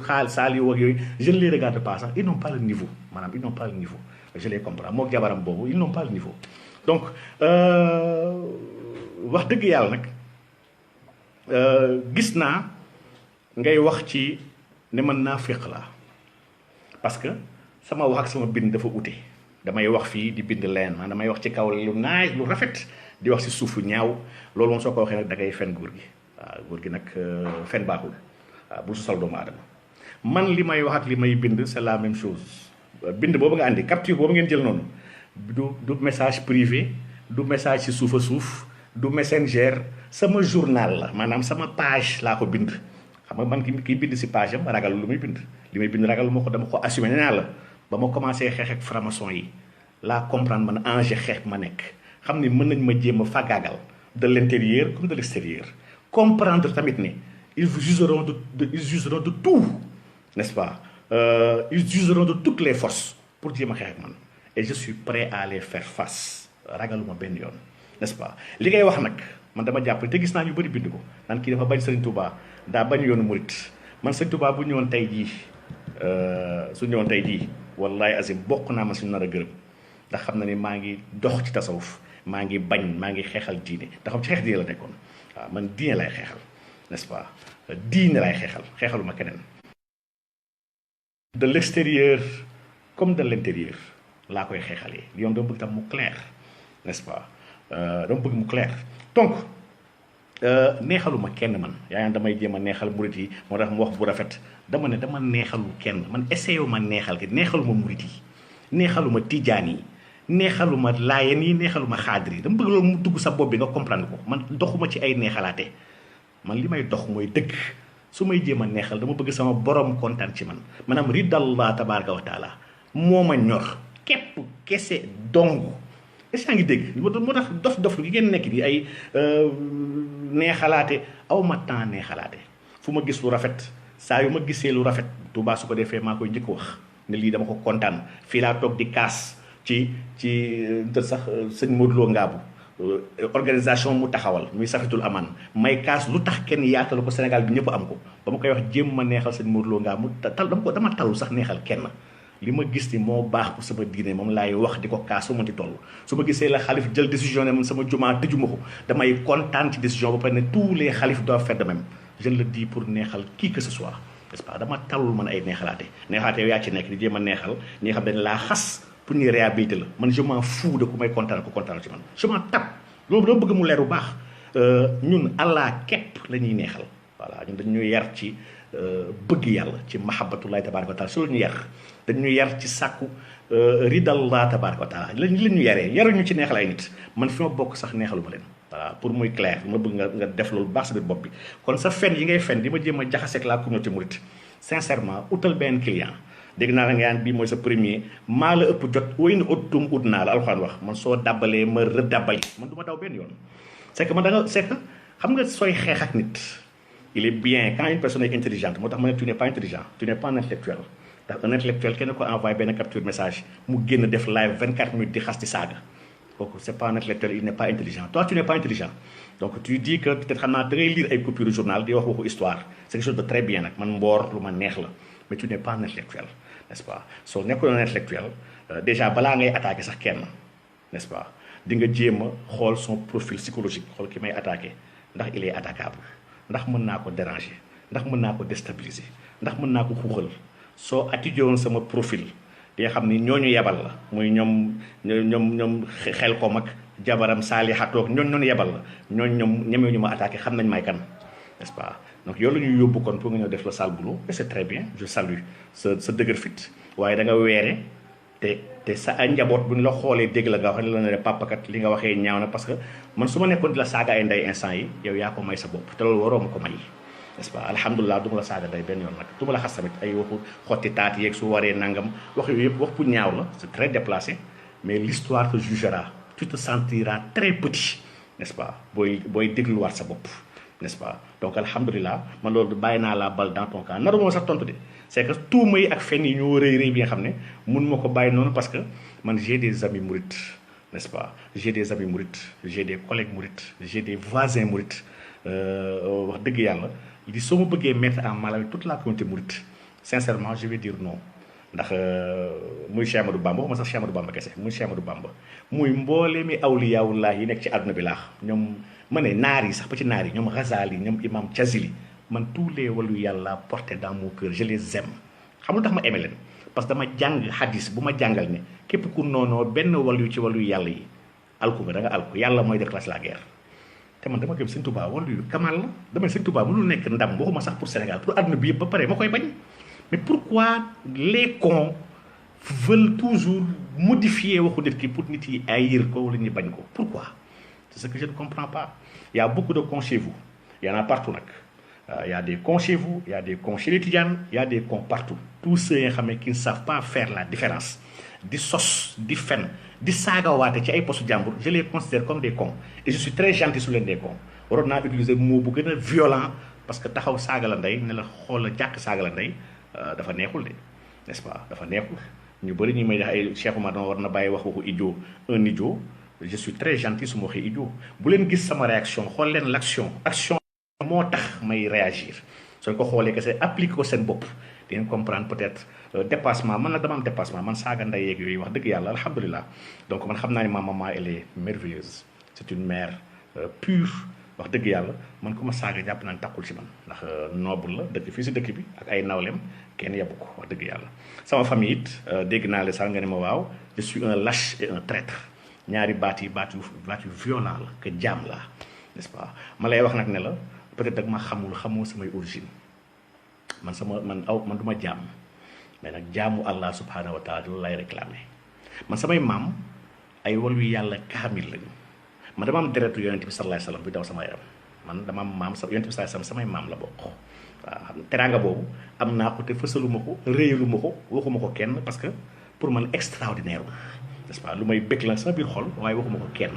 xaal saal yu ak yooyu je ne les regarde pas sax ils n'ont pas le niveau maanaam ils n'ont pas le niveau je les comprends mook jabaram boobu ils n'ont pas le niveau donc wax dëgg yàlla nag gis naa ngay wax ci ne man naa féq laa parce que sama wax ak sama bind dafa ute damay wax fii di bind leen man damay wax ci kaw lu naaj lu rafet di wax ci suufu ñaaw loolu moom soo ko waxee nag da ngay fen góor gi waaw góor gi nag fen baaxul waaw bul sosal doomu aadama man li may wax ak li may bind c'est la même chose bind boobu nga andi capture boobu ngeen jël noonu du message privé du message ci suuf a suuf du messenger sama journal la maanaam sama page laa ko bind xam nga man ki bind ci page am ragal lu muy bind li may bind ragal lu ma ko dama ko assumé nee naa la ba ma commencé xeex ak franc-maçon yi laa comprendre man enjeu xeex ma nekk xam ni mën nañ ma jéem a fagaagal de l'intérieur comme de l'extérieur comprendre tamit ni ils jugeront de tout n'est-ce pas ils jugeront de toutes les forces pour jéem a xeex ak man et je suis prêt à les faire face ragaluma benn yoon n'est-ce pas li ngay wax nag man dama jàpp te gis naa ñu bëri bind ko naan kii dafa bañ Serigne Touba daa bañ yoonu murit man Serigne Touba bu ñëwoon tey jii su ñëwoon tey jii wallahi azim bokk naa ma suñu nar a gërëm ndax xam na ni maa ngi dox ci tasawuf maa ngi bañ maa ngi xeexal diine ndax xam ci xeex diine la nekkoon waaw man diine lay xeexal n'est-ce pas diine lay xeexal xeexaluma keneen de l'extérieur comme de l'intérieur laa koy xeexalee yoon dama bëgg tam mu clair n'est-ce pas dama bëgg mu clair donc neexaluma kenn man yaa ngi damay jéem a neexal murit yi moo tax mu wax bu rafet dama ne dama neexalu kenn man essayé ma neexal ki neexaluma murit yi neexaluma tijaan yi neexaluma laayeen yi neexaluma xaadir yi dama bëgg loolu mu dugg sa bopp bi nga comprendre ko man doxuma ci ay neexalaate man li may dox mooy dëgg su may jéem a neexal dama bëgg sama borom kontaan ci man maanaam ridallah tabaraka wa taala moo ma ñor képp kese dong est-ce que ngi dégg moo tax dof gi ngeen nekk di ay neexalaate aw ma temps neexalaate fu ma gis lu rafet saa yu ma gisee lu rafet Tuubaa su ko defee maa koy njëkk wax ne lii dama ko kontaan fii laa toog di kaas ci sax sëñ Modou Lo Ngaabu organisation mu taxawal muy Safitul Aman may kaas lu tax kenn yaatalu ko Sénégal bi ñëpp am ko ba ma koy wax jéem ma neexal sëñ Modou Lo Ngaabu dama tallu sax neexal kenn li ma gis ni moo baax pour sama diine moom laay wax di ko kaas su ma ci toll su ma gisee la xalif jël décision ne man sama jumaa tëjuma ko damay kontaan ci décision ba pare ne tous les xalif doivent faire de même je le dis pour neexal qui que ce soit n'est-ce pas dama talul man ay neexalaate yow yaa ci nekk di jéem a neexal ñi nga xam dañ laa xas pour ñu réhabiliter la man je m'en fous de ku may kontaan ko kontaan ci man je m'en tape loolu dama bëgg mu leer bu baax ñun Allah képp la ñuy neexal voilà ñun dañu yar ci bëgg yàlla ci mahabbatullahi tabaraka wa taala su la ñu yar dañu yar ci sàkku ridallah tabaraka wa taala la ñu yaree yaruñu ci neexal ay nit man fi ma bokk sax neexaluma leen voilà pour muy clair ma bëgg nga def loolu baax sa biir bopp bi kon sa fen yi ngay fen di ma jéem a jaxaseeg la communauté mouride sincèrement utal benn client dégg naa la nga yaan bii mooy sa premier maa la ëpp jot way na uttum ut naa la alxuraan wax man soo dabbalee ma rëdabbali man du ma daw benn yoon c'est que man da nga c'est que xam nga sooy xeex ak nit il est bien quand une personne est intelligente moo tax ma ne tu n'es pas intelligent tu n'es pas un intellectuel ndax un intellectuel kenn ko envoyé benn capture message mu génn def live 24 minutes di xas di saaga kooku c'est pas un intellectuel il n'est pas intelligent toi tu n'es pas intelligent donc tu dis que peut-être xam naa da ngay lire ay coupures journal di wax waxu histoire c'est quelque chose de très bien nag man mboor lu ma neex la mais tu n'es pas un intellectuel n'est-ce pas soo nekkul un intellectuel déjà balaa ngay attaquer sax kenn n'est-ce pas di nga jéem a xool son profil psychologique xool ki may attaquer ndax il est attaquable ndax mën naa ko déranger ndax mën naa ko déstabiliser ndax mën naa ko xuuxal soo étudié woon sama profil di nga xam ni ñooñu yebal la muy ñoom xel ko mag jabaram saalixatoog ñooñu yebal la ñoom ñemewuñu ma attaqué xam nañ may kan n'est-ce pas donc yow la ñuy yóbbu kon pour nga ñëw def la sale boulot et c'est très bien je salue sa dëgër fit waaye da nga weere te sa ay njaboot bu ñu la xoolee dégg la nga wax la ne papa kat li nga waxee ñaaw na parce que man su ma nekkoon di la saaga ay ndey instant yi yow yaa ko may sa bopp te loolu waroo ma ko may n'est-ce pas alhamdulilah du ma la saaga ndey benn yoon nag du ma la xas tamit ay waxu xotti taat yeeg su waree nangam wax yooyu yëpp wax bu ñaaw la c'est très déplacé mais l'histoire te jugera tu te sentiras très petit n'est-ce pas booy dégluwaat sa bopp n'est-ce pas donc alhamdulilah man loolu bàyyi naa la bal dans ton cas naru moo sax tontu de c'est que tout may ak fen yi ñoo rëy bi nga xam ne mun ma ko bàyyi noonu parce que man j'ai des amis mourides n'est-ce pas j'ai des amis mourides j'ai des collègues mourides j'ai des voisins mourides wax dëgg yàlla li soo ma bëggee mettre en mal avec toute la communauté mouride sincèrement je vais dire non ndax muy Cheikh Amadou Bamba waxuma sax Cheikh Amadou Bamba kese muy Cheikh Amadou Bamba muy mboolee mi awliyaawullah yi nekk ci àdduna bi laax ñoom ma ne naar yi sax ba ci naar yi ñoom Ghazali ñoom imam Chazili man tous les walu yàlla porté dans mon cœur je les aime xam lu tax ma aimé leen parce que dama jàng hadis bu ma jàngal ne képp ku noonoo benn walu ci walu yàlla yi alku nga da nga alku yàlla mooy déclencher la guerre te man dama gëm Sëñ Touba walu yu kamal la dama Sëñ Touba mënul nekk ndam waxuma sax pour Sénégal pour àdduna bi yëpp ba pare ma koy bañ mais pourquoi les cons veulent toujours modifier waxu nit ki pour nit yi ayir ko wala ñu bañ ko pourquoi c'est ce que je ne comprends pas il y a beaucoup de cons chez vous il y en a partout nag il y a des cons chez vous il y a des cons chez les Tidianes il y a des cons partout tous ceux yi nga xam ne qui ne savent pas faire la différence di sos di fen di saagawaate ci ay postu jàmbur je les considère comme des cons et je suis très gentil sur leen des cons waroon naa utiliser mot bu gën a violent parce que taxaw saaga la ndey ne la xool la jàkk saaga la ndey dafa neexul de n'est-ce pas dafa neexul ñu bëri ñu may def ay Cheikh Oumar dama war na bàyyi wax waxu idiot un idiot je suis très gentil su ma waxee idiot bu leen gis sama réaction xool leen l'action action moo tax may réagir soo ko xoolee que c'est appliqué ko seen bopp di ngeen comprendre peut-être dépassement man nag dama am dépassement man saaga ndey yeeg yooyu wax dëgg yàlla alhamdulilah donc man xam naa ne ma maman elle est merveilleuse c'est une mère pure wax dëgg yàlla man ku ma saaga jàpp naa ne takkul ci man ndax noble la dëkk fii si dëkk bi ak ay nawleem kenn yebbu ko wax dëgg yàlla sama famille it dégg naa le sax nga ne ma waaw je suis un lâche et un traître ñaari baat yu violent la que jaam la n'est-ce pas ma lay wax nag ne la peut-être dag ma xamoo samay origine man du ma jaam mais nag jaamu Allah subhanahu wa taala loolu lay réclamer man samay maam ay walu yàlla kaamil lañu man dama am deretu yonent bi sallallahu alayhi wasallam bi daw sama yaram man dama am maam sa yonent bi sallallahu alayhi wasallam samay maam la bokk waaw xam teraanga boobu am naa ko te fësaluma ko réyaluma ko waxuma ko kenn parce que pour man extraordinaire n'est-ce pas lu may bëgg la sama biir xol waaye waxuma ko kenn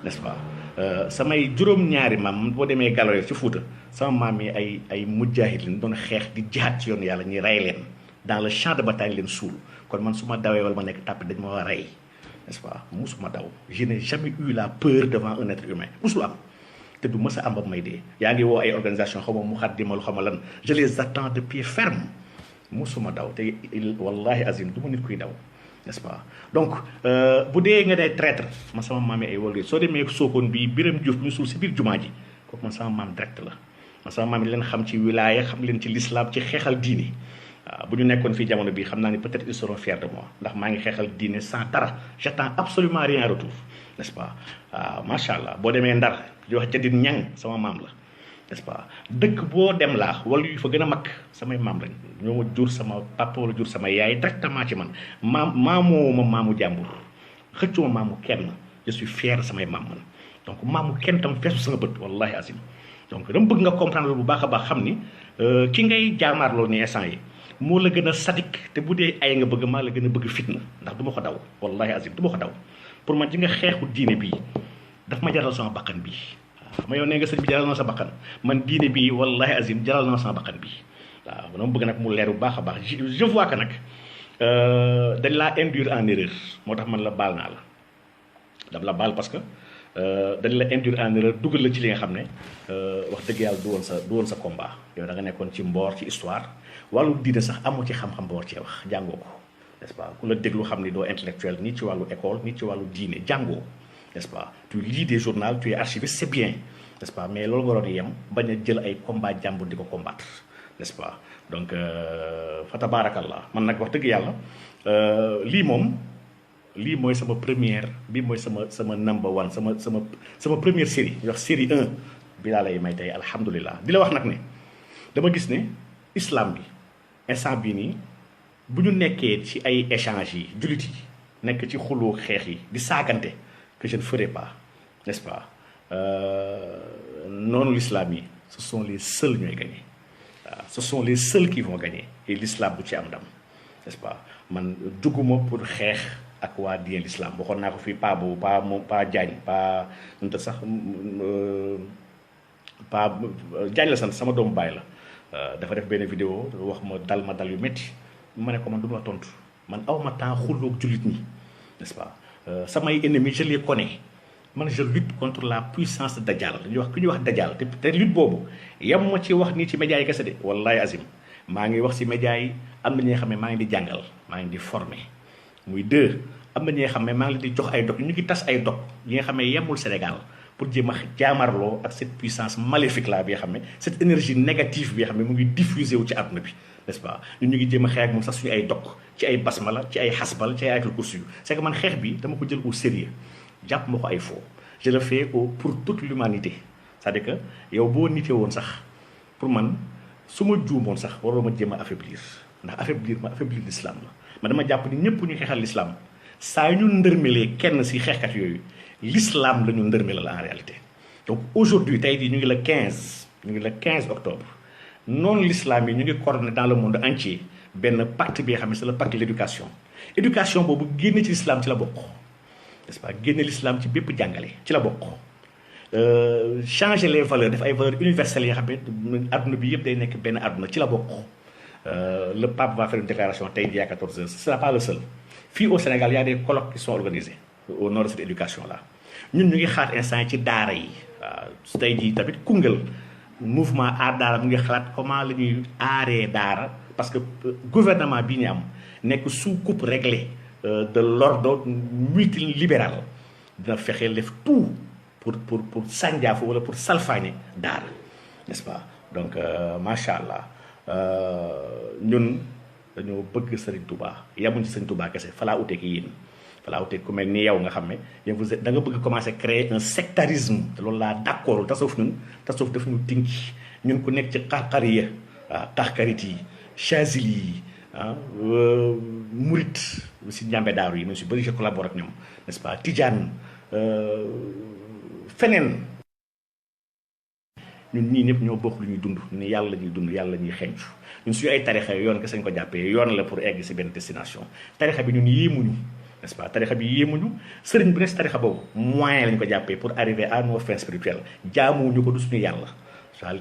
n'est-ce pas samay juróom-ñaari maam boo demee Galoya ci Fuuta sama maam yi ay mujjaahid lañ doon xeex di jihaad ci yoon yàlla ñi rey leen dans le champ de bataille leen suul kon man su ma dawee wala ma nekk tàppi dañ ma war a rey n'est-ce pas musuma daw je n'ai jamais eu la peur devant un être humain musul am te du mës a am ba may dee yaa ngi woo ay organisation xaw ma mu xat dimal xaw ma lan je les attends de pied ferme musuma daw te wallahi azim du ma nit kuy daw n'est-ce pas donc bu dee nga day traître man sama maam yi ay wàllu soo demee Sokone bii Biram Diouf ñu suul si biir jumaa ji kooku man sama maam direct la man sama maam yi leen xam ci wilaya xam leen ci l'islam ci xeexal diine waaw bu ñu nekkoon fii jamono bi xam naa ni peut-être ils seront fiers de moi ndax maa ngi xeexal diine sans dara j'attends absolument rien en retour n'est-ce pas waaw macha allah boo demee Ndar di wax jadit ñang sama maam la n'est-ce pas dëkk boo dem laa wala yu fa gën a mag samay maam lañ ñoo ma jur sama papa wala jur sama yaay directement ci man maamoo ma maamu jàmbur xëccuma maamu kenn je suis fier samay maam man donc maamu kenn tam feesu sama bët wallahi azim donc dama bëgg nga comprendre bu baax a baax xam ni ki ngay jaamaarloo ni instant yi moo la gën a sadik te bu dee ay nga bëgg maa la gën a bëgg fitna ndax du ma ko daw wallahi azim du ma ko daw pour man ci nga xeexu diine bii daf ma jaral sama bakkan bii xam nga yow nee nga sëñ bi jaral na sa bakkan man diine bii wallahi azim jaral na sama bakkan bii waaw dama bëgg nag mu leer bu baax a baax je vois que nag dañ laa induire en erreur moo tax man la baal naa la dam la baal parce que dañ la induire en erreur dugal la ci li nga xam ne wax dëgg yàlla du woon sa combat yow da nga nekkoon ci mboor ci histoire wàllu diine sax amoo ci xam-xam ba war cee wax jàngoo ko n'est-ce pas ku la déglu xam ni doo intellectuel ni ci wàllu école ni ci wàllu diine jàngoo n'est-ce pas tu lis des journaux tu es archiviste c'est bien n'est-ce pas mais loolu nga doon yem bañ a jël ay combat jàmbur di ko combattre n'est-ce pas donc fa tabarakallah man nag wax dëgg yàlla lii mooy sama première bi mooy sama number one sama première série ñu wax série 1 bi laa lay may tey alhamdulilah di la wax nag ne dama gis ne islam bi instant bii nii bu ñu nekkee ci ay échanges yi jullit yi nekk ci xuloo xeex yi di saagante que je ne ferai pas, n'est-ce pas? Non, l'islam yi ce sont les seuls ñooy gagner. Ce sont les seuls qui vont gagner et l'islam bu ci am ndam, n'est-ce pas? Man dugguma pour xeex ak waa diine l'islam waxoon naa ko fii pa boobu pa Diagne pa nu ta sax pa Diagne la sant sama doomu baay la dafa def benn vidéo wax ma dal yu métti ma ne ko man du ma tontu man aw ma temps xulloog jullit ñi, n'est-ce pas? Samay ennemis je les connais, man je lutte contre la puissance de Dajjal dañuy wax ku ñuy wax Dajjal te lutte boobu yam ma ci wax nii ci médias yi kese de wallahi azim maa ngi wax ci médias yi am na ñi nga xam ne maa ngi di jàngal maa ngi di former muy deux am na ñi nga xam ne maa ngi leen di jox ay dog ñu ngi tas ay dog yi nga xam ne yemul Sénégal pour jéem a jaamarloo ak cette puissance maléfique là bi nga xam ne cette énergie négative bi nga xam ne mu ngi diffusé wu ci àdduna bi, n'est-ce pas? ñun ñu ngi jéem a xeex ak moom sax suñu ay dog ci ay basmala ci ay xasbal ci ay ayatul kursi. C'est que man xeex bi dama ko jël au sérieux jàpp ma ko ay faux, je le fais pour toute l'humanité. C'est-à-dire que yow boo nitee woon sax pour man su ma juumoon sax waroo ma jéem a affaiblir ndax affaiblir l'islam la man dama jàpp ni ñëpp ñu xeexal l'islam saa ñu ndërmelee kenn si xeexkat yooyu l'islam la ñu ndërmele la en réalité. Donc aujourd'hui tey jii ñu ngi le 15 octobre noonu l'islam yi ñu ngi coordonné dans le monde entier benn pacte bi nga xam ne c'est le pacte de l'éducation. Éducation boobu génne ci l'islam ci la bokk, n'est-ce pas? Génne l'islam ci bépp jàngale ci la bokk. Changer les valeurs def ay valeurs universelles yi nga xam ne adduna bi yëpp day nekk benn adduna ci la bokk. Le pape va faire une déclaration tey jii à 14h, ce sera pas le seul. Fii au Sénégal il y a des colloques qui sont organisés au nom de cette éducation là ñun ñu ngi xaar instant ci daara yi waaw tey jii tamit Koungheul mouvement aar daara mu ngi xalaat comment la ñuy aaree daara parce que gouvernement bi ñu am nekk sous coupe réglée de l'ordre multilibéral dina fexe def tout pour sànjaafu wala pour salfaañe daara, n'est-ce pas? Donc macha allah ñun dañoo bëgg Serigne Touba yamuñ ci Serigne Touba kese falaa utee ki yéen falaa utee ku mel ni yow nga xam ne yow vous da nga bëgg commencer créer un sectarisme te loolu laa d'accord tasawuf daf ñu tinki ñun ku nekk ci xarxariya waaw taxkarit yi chazili yi murit si njàmbe daaru yi mais si bëri je collabore ak ñoom, n'est-ce pas? Tijaan feneen ñun ñii ñëpp ñoo bokk lu ñuy dund ni yàlla ñuy dund yàlla ñuy xencu ñun suñu ay tarixa yoon kese ñu ko jàppee yoon la pour egg si benn destination. Tarixa bi ñun yéemuñu, n'est-ce pas? Tarixa bi yéemuñu sëriñ bu ne si tarixa boobu moyen lañ ko jàppee pour arriver à nos fins spirituelles jaamuwuñu ko du suñu yàlla.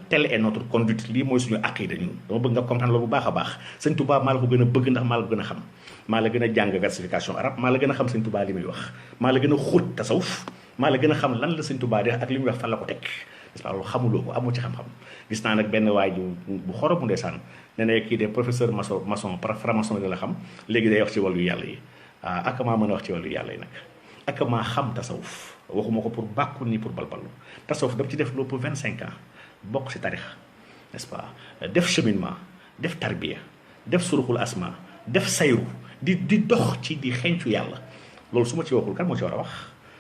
Telle est notre conduite lii mooy suñu aqida ñun dama bëgg nga comprendre loolu bu baax a baax. Sëñ Touba maa la ko gën a bëgg ndax maa la ko gën a xam maa la gën a jàng versification arabe maa la gën a xam Sëñ Touba li muy wax maa la gën a xóot tasawuf maa la gën a xam lan la Sëñ Touba di ak li muy wax fan la ko teg, n'est-ce pas? Loolu xamuloo ko amoo ci xam-xam. Gis naa nag benn waay bu xorom bu ndeysaan nee na kii de professeur maçon franc-maçon la xam léegi day wax ci wàllu yàlla yi ak maa mën a wax ci wàllu yàlla yi nag ak maa xam tasawuf waxuma ko pour bàkku ni pour balballu tasawuf dama ci def loo pour 25 ans bokk ci tarix, n'est-ce pas? Def cheminement def tarbiya def suruxul asma def sayru di dox ci di xencu yàlla loolu su ma ci waxul kan moo ci war a wax,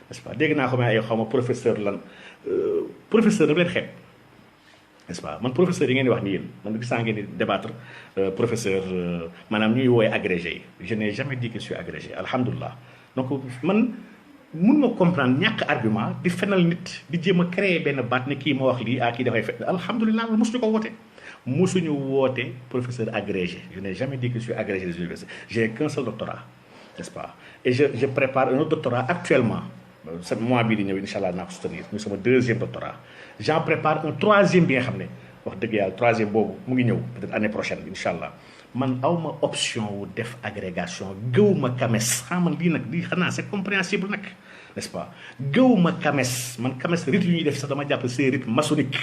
n'est-ce pas? Dégg naa ko ay xaw ma professeur lan professeur daf leen xeeb, n'est-ce pas? Man professeur yi ngeen di wax ni yéen man gis naa ngeen di débattre professeur maanaam ñuy wooye agrégé yi je n'ai jamais dit que je suis agrégé alhamdulilah. Donc man mun ma comprendre ñàkk argument di fenal nit di jéem a créer benn baat ne kii ma wax lii kii dafay fen alhamdulilah loolu mosuñu ko woote mosuñu woote professeur agrégé. Je n'ai jamais dit que je suis agrégé des universités, j'ai qu'un seul doctorat, n'est-ce pas? Et je prépare un autre doctorat actuellement ce mois bii di ñëw incha allah naa ko soutenir muy sama deuxième doctorat. J'en prépare un troisième bi nga xam ne wax dëgg yàlla troisième boobu mu ngi ñëw peut-être année prochaine incha allah. Man awma option wu def agrégation gëwuma kames man lii nag lii xanaa c'est compréhensible nag, n'est-ce pas? gëwuma kames man kames rite yu ñuy def sax dama jàpp c'est rite maçonnique,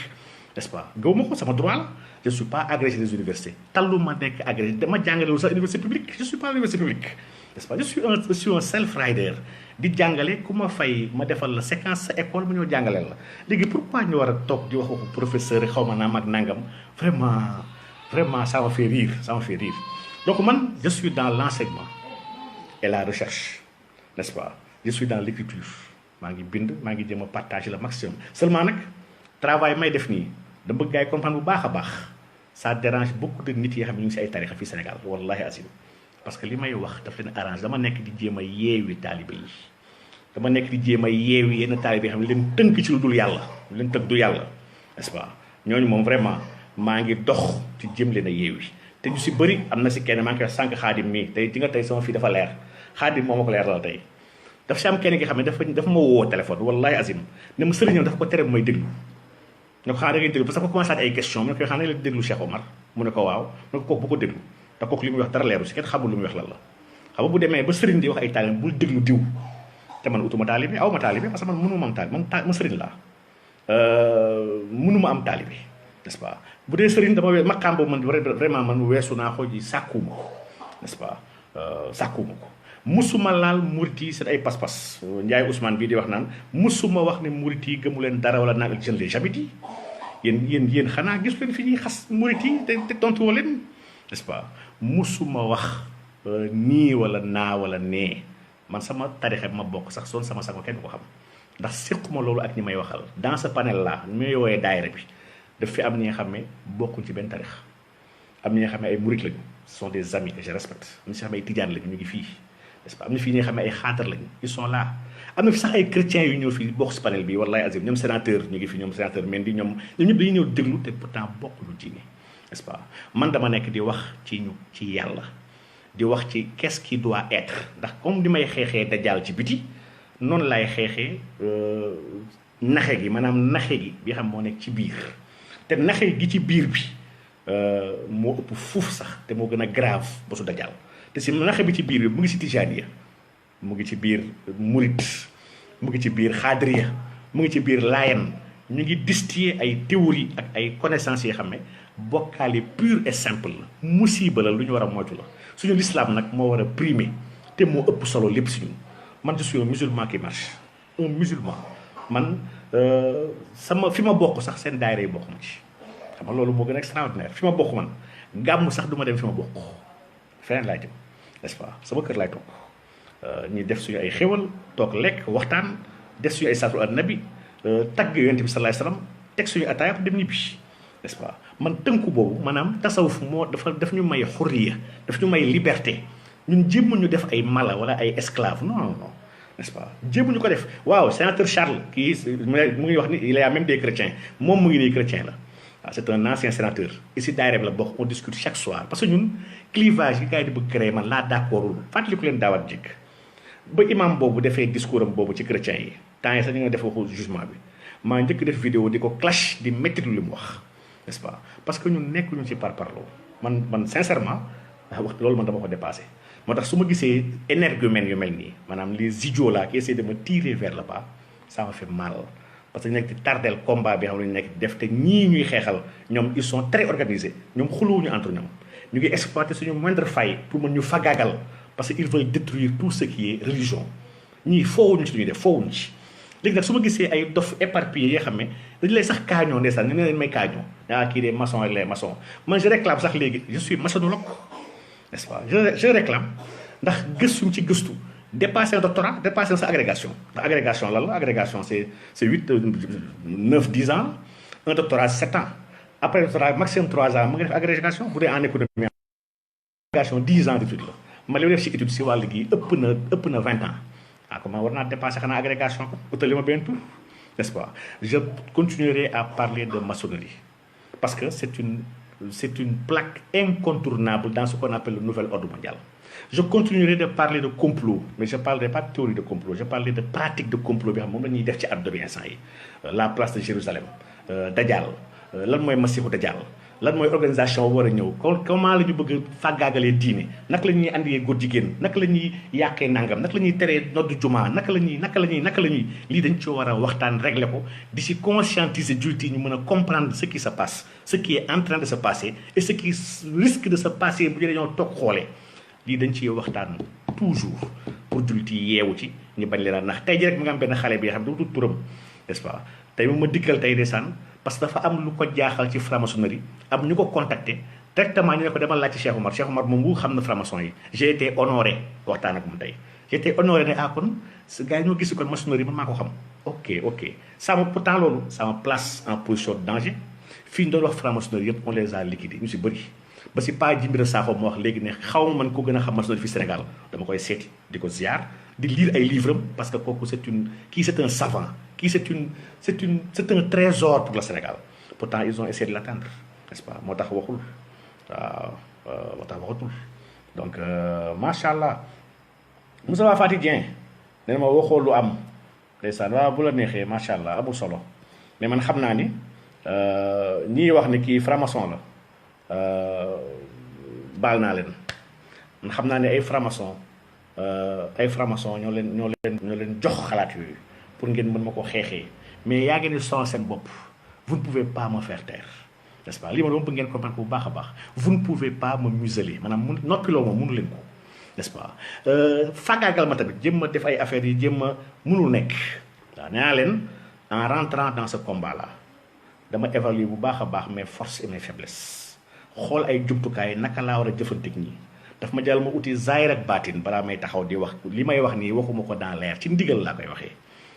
n'est-ce pas? gëwuma ko sama droit la je suis pas agrégé des universités talluma nekk agrégé dama jàngalewul sax université publique je suis pas université publique, n'est-ce pas? Je suis un self-rider di jàngale ku ma fay ma defal la séquence sa école mu ñëw jàngaleel la léegi pourquoi ñu war a toog di wax waxu professeur yi xaw ma naam ak nangam vraiment ça m'a fait rire. Donc man je suis dans l'enseignement et la recherche, n'est-ce pas? Je suis dans l'écriture maa ngi bind maa ngi jéem a partager le maximum seulement nag travail may def nii da bëgg gaay comprendre bu baax a baax ça dérange beaucoup de nit yi xam ne ñu ngi si ay tarixa fii Sénégal wallahi asim parce que li may wax daf leen arrange dama nekk di jéem a yeewi taalibe yi dama nekk di jéem a yeewi yenn taalibe yi xam ne leen tënk ci lu dul yàlla leen tënk du yàlla n'est-ce pas ñooñu moom vraiment maa ngi dox ci jëm leen a yeewi te ñu si bëri am na si kenn maa ngi koy sànq xaadim mii tey di nga tey sama fii dafa leer xaadim moo ma ko leer la tey daf si am kenn ki xam ne dafa ma woo téléphone wallahi azim ne ma sëriñam dafa ko tere bu may déglu ne ko xanaa da ngay déglu parce que dafa commencé ay question mu ne ko xanaa la déglu Cheikh Omar mu ne ko waaw mu ne ko kooku bu ko déglu te kooku li muy wax dara leeru si kenn xamul lu muy wax lan la xam nga bu demee ba sëriñ di wax ay taalibe bul déglu diw te man utuma taalibe aw ma taalibe parce que man mënuma am taalibe man sëriñ laa mënuma am taalibe n'est-ce pas bu dee sëriñ dama maqaam boobu man vraiment man weesu naa ko ji sàkkuuma ko n'est-ce pas sàkkuuma ko musuma laal murit yi seen ay pas-pas Ndiaye Ousmane bii di wax naan musuma wax ne murit yi gëmu leen dara wala naan je ne l'ai jamais dit yéen xanaa gis leen fi ñuy xas murit yi te tontu leen n'est-ce pas musuma wax nii wala naa wala nee man sama tarixa bi ma bokk sax soon sama sago kenn ko xam ndax séquma loolu ak ñi may waxal dans ce panel là ñu may woowee daayira bi daf fi am ñi nga xam ne bokkuñ ci benn tarix am ñi nga xam ne ay murit lañu ce sont des amis que je respecte am ñi nga xam ne ay tijaan lañu ñu ngi fii n'est-ce pas am na fii ñi nga xam ne ay xaatar lañu ils sont là am na fi sax ay chrétiens yu ñëw fii bokk si panel bi wallahi azim ñoom sénateur ñu ngi fi ñoom sénateur Mendy ñoom ñëpp dañuy ñëw déglu te pourtant bokkuñu diine n'est-ce pas man dama nekk di wax ci yàlla di wax ci qu'est-ce qui doit être ndax comme di may xeexee dajal ci biti noonu laay xeexee naxe gi maanaam naxe gi bi xam moo nekk ci biir te naxe gi ci biir bi moo ëpp fuuf sax te moo gën a grave ba su dajal te si naxe bi ci biir bi mu ngi si tijaaniya mu ngi ci biir murit mu ngi ci biir xaadiriya mu ngi ci biir laayan ñu ngi distiller ay théorie ak ay connaissances yi xam ne bokkaale pur et simple la musiba la lu ñu war a moytu la suñu l'islam nag moo war a primer te moo ëpp solo lépp si ñun man je suis un musulman qui marche un musulman man sama fi ma bokk sax seen daayira yi bokk ma ci xam nga loolu moo gën a extraordinaire fi ma bokk man gàmm sax du ma dem fi ma bokk feneen laay dem n'est-ce pas sama kër laay toog ñi def suñu ay xéwal toog lekk waxtaan def suñu ay salaatu ala nabi tagg yonent bi sallallahu alayhi wasallam teg suñu ataaya dem ñibbi n'est-ce pas man tënku boobu maanaam tasawuf moo daf ñu may xurriya daf ñu may liberté ñun jéemuñu def ay mala wala ay esclave non n'est-ce pas jéemuñu ko def waaw sénateur Charles kii mu ngi wax ni il y a même des chrétiens moom mu ngi nii chrétien la waaw c'est un ancien sénateur ici daayira bi la bokk on discute chaque soir parce que ñun clivage yi gars yi di bëgg créer man laa d'accordul fàttaliku leen daawaat jikk ba imam boobu defee discours am boobu ci chrétiens yi temps yi sax ñu nga def waxu jugement bi maa njëkk def vidéo di ko clash di méttitu li mu wax n'est-ce pas parce que ñun nekkuñu ci parparloo man sincèrement wax loolu man dama ko dépassé moo tax su ma gisee énergumènes yu mel nii maanaam les idiots là qui essaient de me tirer vers le bas ça me fait mal parce que ñu nekk di tardel combat bi xam ne ñu nekk def te ñii ñuy xeexal ñoom ils sont très organisés ñoom xuluwuñu entre ñoom ñu ngi exploiter suñu moindre faille pour mën ñu fagaagal parce que ils veulent détruire tout ce qui est religion ñii foowuñu ci lu ñuy def foowuñu ci léegi nag su ma gisee ay dof éparpillés yoo xam ne dañu lay sax kaañoo ndeysaan ñu ne leen may kaañoo kii des maçons ak les maçons man je réclame sax léegi je suis maçonnologue n'est-ce pas je réclame ndax gëstuñ ci gëstu dépasser un doctorat dépasser sa agrégation ndax agrégation lan la agrégation c'est 8 9 10 ans un doctorat 7 ans après doctorat maximum 3 ans mu ngi def agrégation bu dee en économie agrégation 10 ans d'étude la ma li ma def ci étude si wàll gi ëpp na 20 ans comment war naa dépasser xanaa agrégation ko utali ma benn tur n'est-ce pas je continuerai à parler de maçonnerie parce que c'est une plaque incontournable dans ce qu'on appelle le nouvel ordre mondial. Je continuerai de parler de complot, mais je ne parlerai pas de théorie de complot, je parlerai de pratique de complot bi xam moom la ñuy def ci àdduna bi instant yi la place de Jérusalem Dajjal lan mooy masiixu Dajjal lan mooy organisation war a ñëw comment la ñu bëgg fàggaagalee diine naka la ñuy andiyee góor jigéen naka la ñuy yàqee nangam naka la ñuy teree noddu jumaa naka la ñuy lii dañ ci war a waxtaan régler ko di si conscientiser jullit yi ñu mën a comprendre ce qui se passe ce qui est en train de se passer et ce qui risque de se passer bu ñu dañoo toog xoolee lii dañ ciy waxtaan toujours pour jullit yi yeewu ci ñu bañ leen a nax tey ji rek mi nga am benn xale bi xam ne du turam n'est-ce pas tey mu ma dikkal tey ndeysaan parce que dafa am lu ko jaaxal ci franc-maçonnerie am ñu ko contacter directement ñu ne ko demal laaj ci Cheikh Omar moom mu xam na franc-maçon yi j'ai été honoré waxtaan ak moom tey j'ai été honoré ne kon gars yi ñoo gis kon maçonnerie man maa ko xam ok ça me pourtant loolu ça me place en position de danger fii ñu doon wax franc-maçonnerie yëpp on les a liquidés ñu si bëri ba si pa Jimbira Sakho mo wax léegi ne xaw man ko gën a xam Massoud fi Sénégal dama koy seeti di ko ziar di lire ay livres parce que kooku c'est une kii c'est un savant kii c'est un trésor pour le Sénégal pourtant ils ont essayé de l'atteindre n'est-ce pas moo tax waxul waaw moo tax waxatul donc macha allah Moussa Fati Dieng nee na ma waxoo lu am ndeysaan waaw bu la neexee macha allah amul solo mais man xam naa ni ñii wax ne kii franc-maçon la baal naa leen man xam naa ne ay franc-maçon ñoo leen jox xalaat yooyu pour ngeen mën ma ko xeexee mais yaa ngeen di sonal seen bopp vous ne pouvez pas me faire taire n'est-ce pas lii ma doon bëgg ngeen comprendre ko bu baax a baax vous ne pouvez pas me museler maanaam mun noppiloo ma mënu leen ko n'est-ce pas fàggaagal ma tamit jéem ma def ay affaires yi jéem ma mënul nekk waaw nee naa leen en rentrant dans ce combat là dama évaluer bu baax a baax mes forces et mes faiblesses xool ay jumtukaay naka laa war a jëfanteeg ñi daf ma jàll ma uti zaahir ak baatin balaa may taxaw di wax li may wax nii waxuma ko dans l'air ci ndigal laa koy waxee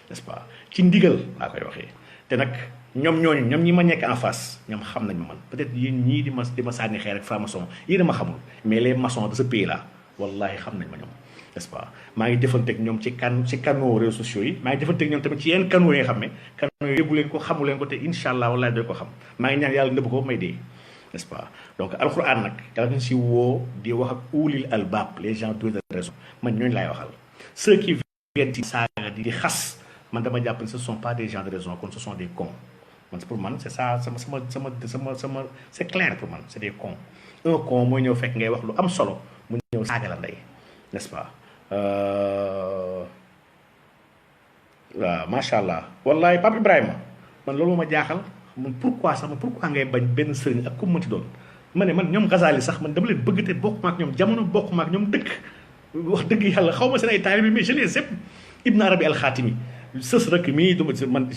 n'est-ce pas ci ndigal laa koy waxee te nag ñoom ñi ma nekk en face ñoom xam nañ ma man peut-être yéen ñii di ma sànni xeer ak franc-maçon yéen a ma xamul mais les maçons de ce pays là wallahi xam nañ ma ñoom n'est-ce pas maa ngi jëfanteeg ñoom ci canaux réseaux sociaux yi maa ngi jëfanteeg ñoom tamit ci yenn canaux yi nga xam ne canaux yóbbu leen ko xamu leen ko te incha allah wallahi doy ko xam maa ngi ñaan yàlla nëbb ko may dee n'est-ce pas donc alquran nag yàlla nañ si woo di wax ak ulil albab les gens doués de raison man ñooñu laay waxal ceux qui viennent ci saaga di xas man dama jàpp ne ce sont pas des gens de raison kon ce sont des cons man pour man c'est ça sama c'est clair pour man c'est des cons un con mooy ñëw fekk ngay wax lu am solo mu ñëw saaga la ndey n'est-ce pas waaw macha allah wallahi Pape Ibrahima man loolu moo ma jaaxal pourquoi ngay bañ benn sëriñ ak ku mu mënti doon ma ne man ñoom Ghazali sax man dama leen bëgg te bokkuma ak ñoom jamono bokkuma ak ñoom dëkk wax dëgg yàlla xaw ma seen ay taalibe mais je les aime Ibn Arabi al-Khatimi sës rek mii duma man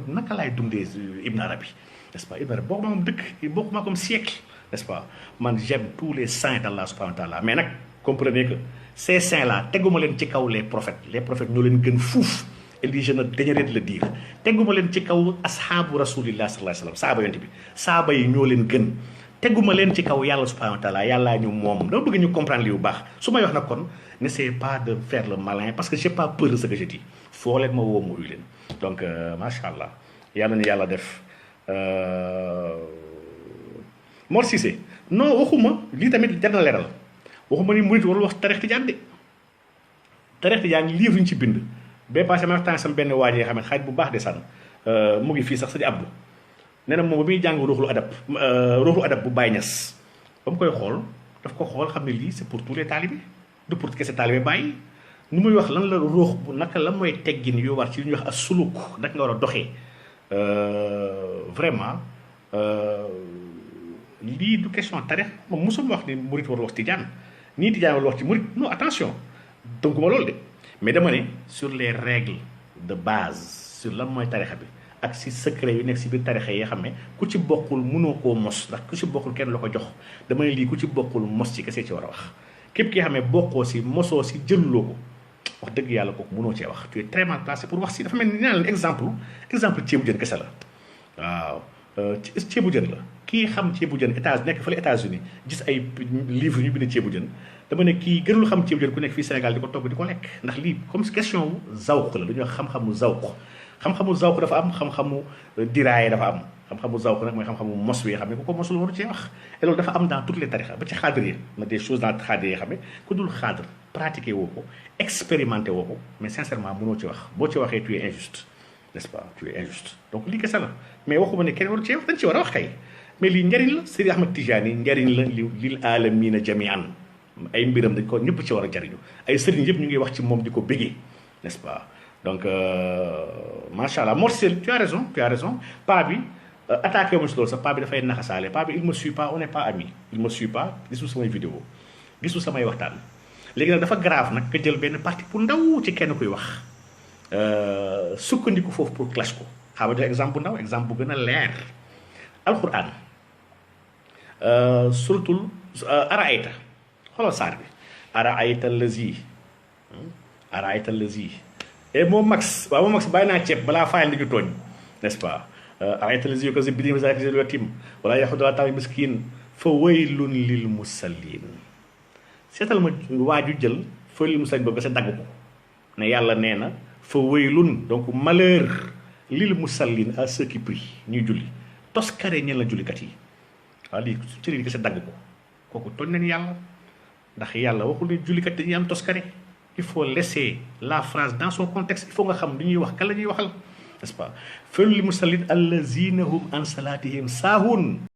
naka laay dundee Ibn Arabi n'est-ce pas Ibn Arabi bokkuma moom dëkk bokkuma comme siècle n'est-ce pas man j'aime tous les saints d'Allah subhanahu wa ta'ala mais nag comprenez que ces saints là teguma leen ci kaw les prophètes ñoo leen gën fuuf et lii je ne daignerai de le dire teguma leen ci kaw ashaabu rasulillah sallallahu alayhi wa sallam saaba yonte bi saaba yi ñoo leen gën teguma leen ci kaw yàlla subhanahu wa taala yàllaa ñu moom dama bëgg ñu comprendre li bu baax su may wax nag kon n'essayez pas de faire le malin parce que j'ai pas peur de ce que je dis foo leen ma woo ma uyu leen donc macha allah yàlla ni yàlla def Mor Cissé non waxuma lii tamit jar na leeral waxuma ni murit warul wax tarix tijaan de tarix tijaan livre ñu ci bind ba passé ma waxtaan sama benn waaj yi xam ne xaaj bu baax de sànn mu ngi fii sax sëñ Abdou nee na moom ba muy jàng ruuxul adab bu Baye Niass ba mu koy xool daf ko xool xam ne lii c'est pour tous les talibés du pour kese talibé Baye nu muy wax lan la ruux bu naka lan mooy teggin yu war ci li ñuy wax as suluk naka nga war a doxee vraiment lii du question tarix moom mosuma wax ni murit war wax tijaan nii tijaan war wax ci murit non attention donc ma loolu de mais dama ne sur les règles de base sur lan mooy tarixa bi ak si secret yu nekk si biir tarixa yi xam ne ku ci bokkul mënoo koo mos ndax ku ci bokkul kenn la ko jox dama ne lii ku ci bokkul mos ci kese ci war a wax képp ki nga xam ne bokkoo si mosoo si jëlloo ko wax dëgg yàlla kooku mënoo cee wax tu es très mal placé pour wax si dafa mel ni nee naa leen exemple ceebu jën kese la waaw ceebu jën la kii xam ceebu jën nekk fële États-Unis gis ay livre ñu bind ceebu jën dama ne kii gënul xam ceebu jën ku nekk fii Sénégal di ko togg di ko lekk ndax lii comme question wu zawq la dañuy wax xam-xamu zawq dafa am xam-xamu diraaye dafa am xam-xamu zawq nag mooy xam-xamu mos wi xam ne ku ko mosul waru cee wax et loolu dafa am dans toutes les tarixa ba ci xaadir yi na des choses dans xaadir yi xam ne ku dul xaadir pratiquer woo ko expérimenter woo ko mais sincèrement mënoo ci wax boo ci waxee tu es injuste n'est-ce pas tu es injuste donc lii kese la mais waxuma ne kenn waru cee wax dañ ci war a wax kay mais lii njariñ la Seydi Ahmad Tijaani njariñ la lil aalamiina jamii'an ay mbiram dañ ko ñëpp ci war a jariñu ay sëriñ yëpp ñu ngi wax ci moom di ko béggee n'est-ce pas donc macha allah Mor Cissé tu as raison paa bi attaqué wu ma si loolu sax paa bi dafay naxasaale paa bi il me suit pas on n'est pas amis il me suit pas gisul samay vidéo gisul samay waxtaan léegi nag dafa grave nag nga jël benn partie pour ndaw ci kenn kuy wax sukkandiku foofu pour clash ko xaaral ma jox exemple bu ndaw exemple bu gën a leer alquran suratul araayta xoolal saar bi araayta allazi et moom max bàyyi naa ceeb balaa fayal li ñu tooñ n'est-ce pas araayta allazi yukazzibu bil yatim wala yaxuddu alaa ta'aamil miskiin fa waylun lil musallin seetal ma waaju jël fa lil musallin ba sa dagg ko ne yàlla nee na fa waylun donc malheur lil musallin à ceux qui prient ñuy julli toskare ñen la jullikat yi waaw lii ci lii sa dagg ko kooku tooñ nañ yàlla ndax yàlla waxul ne jullikat dañuy am toskare il faut laisser la phrase dans son contexte il faut nga xam li ñuy wax kan la ñuy waxal n'est-ce pas fa lil musallin allazina hum an salatihim saahun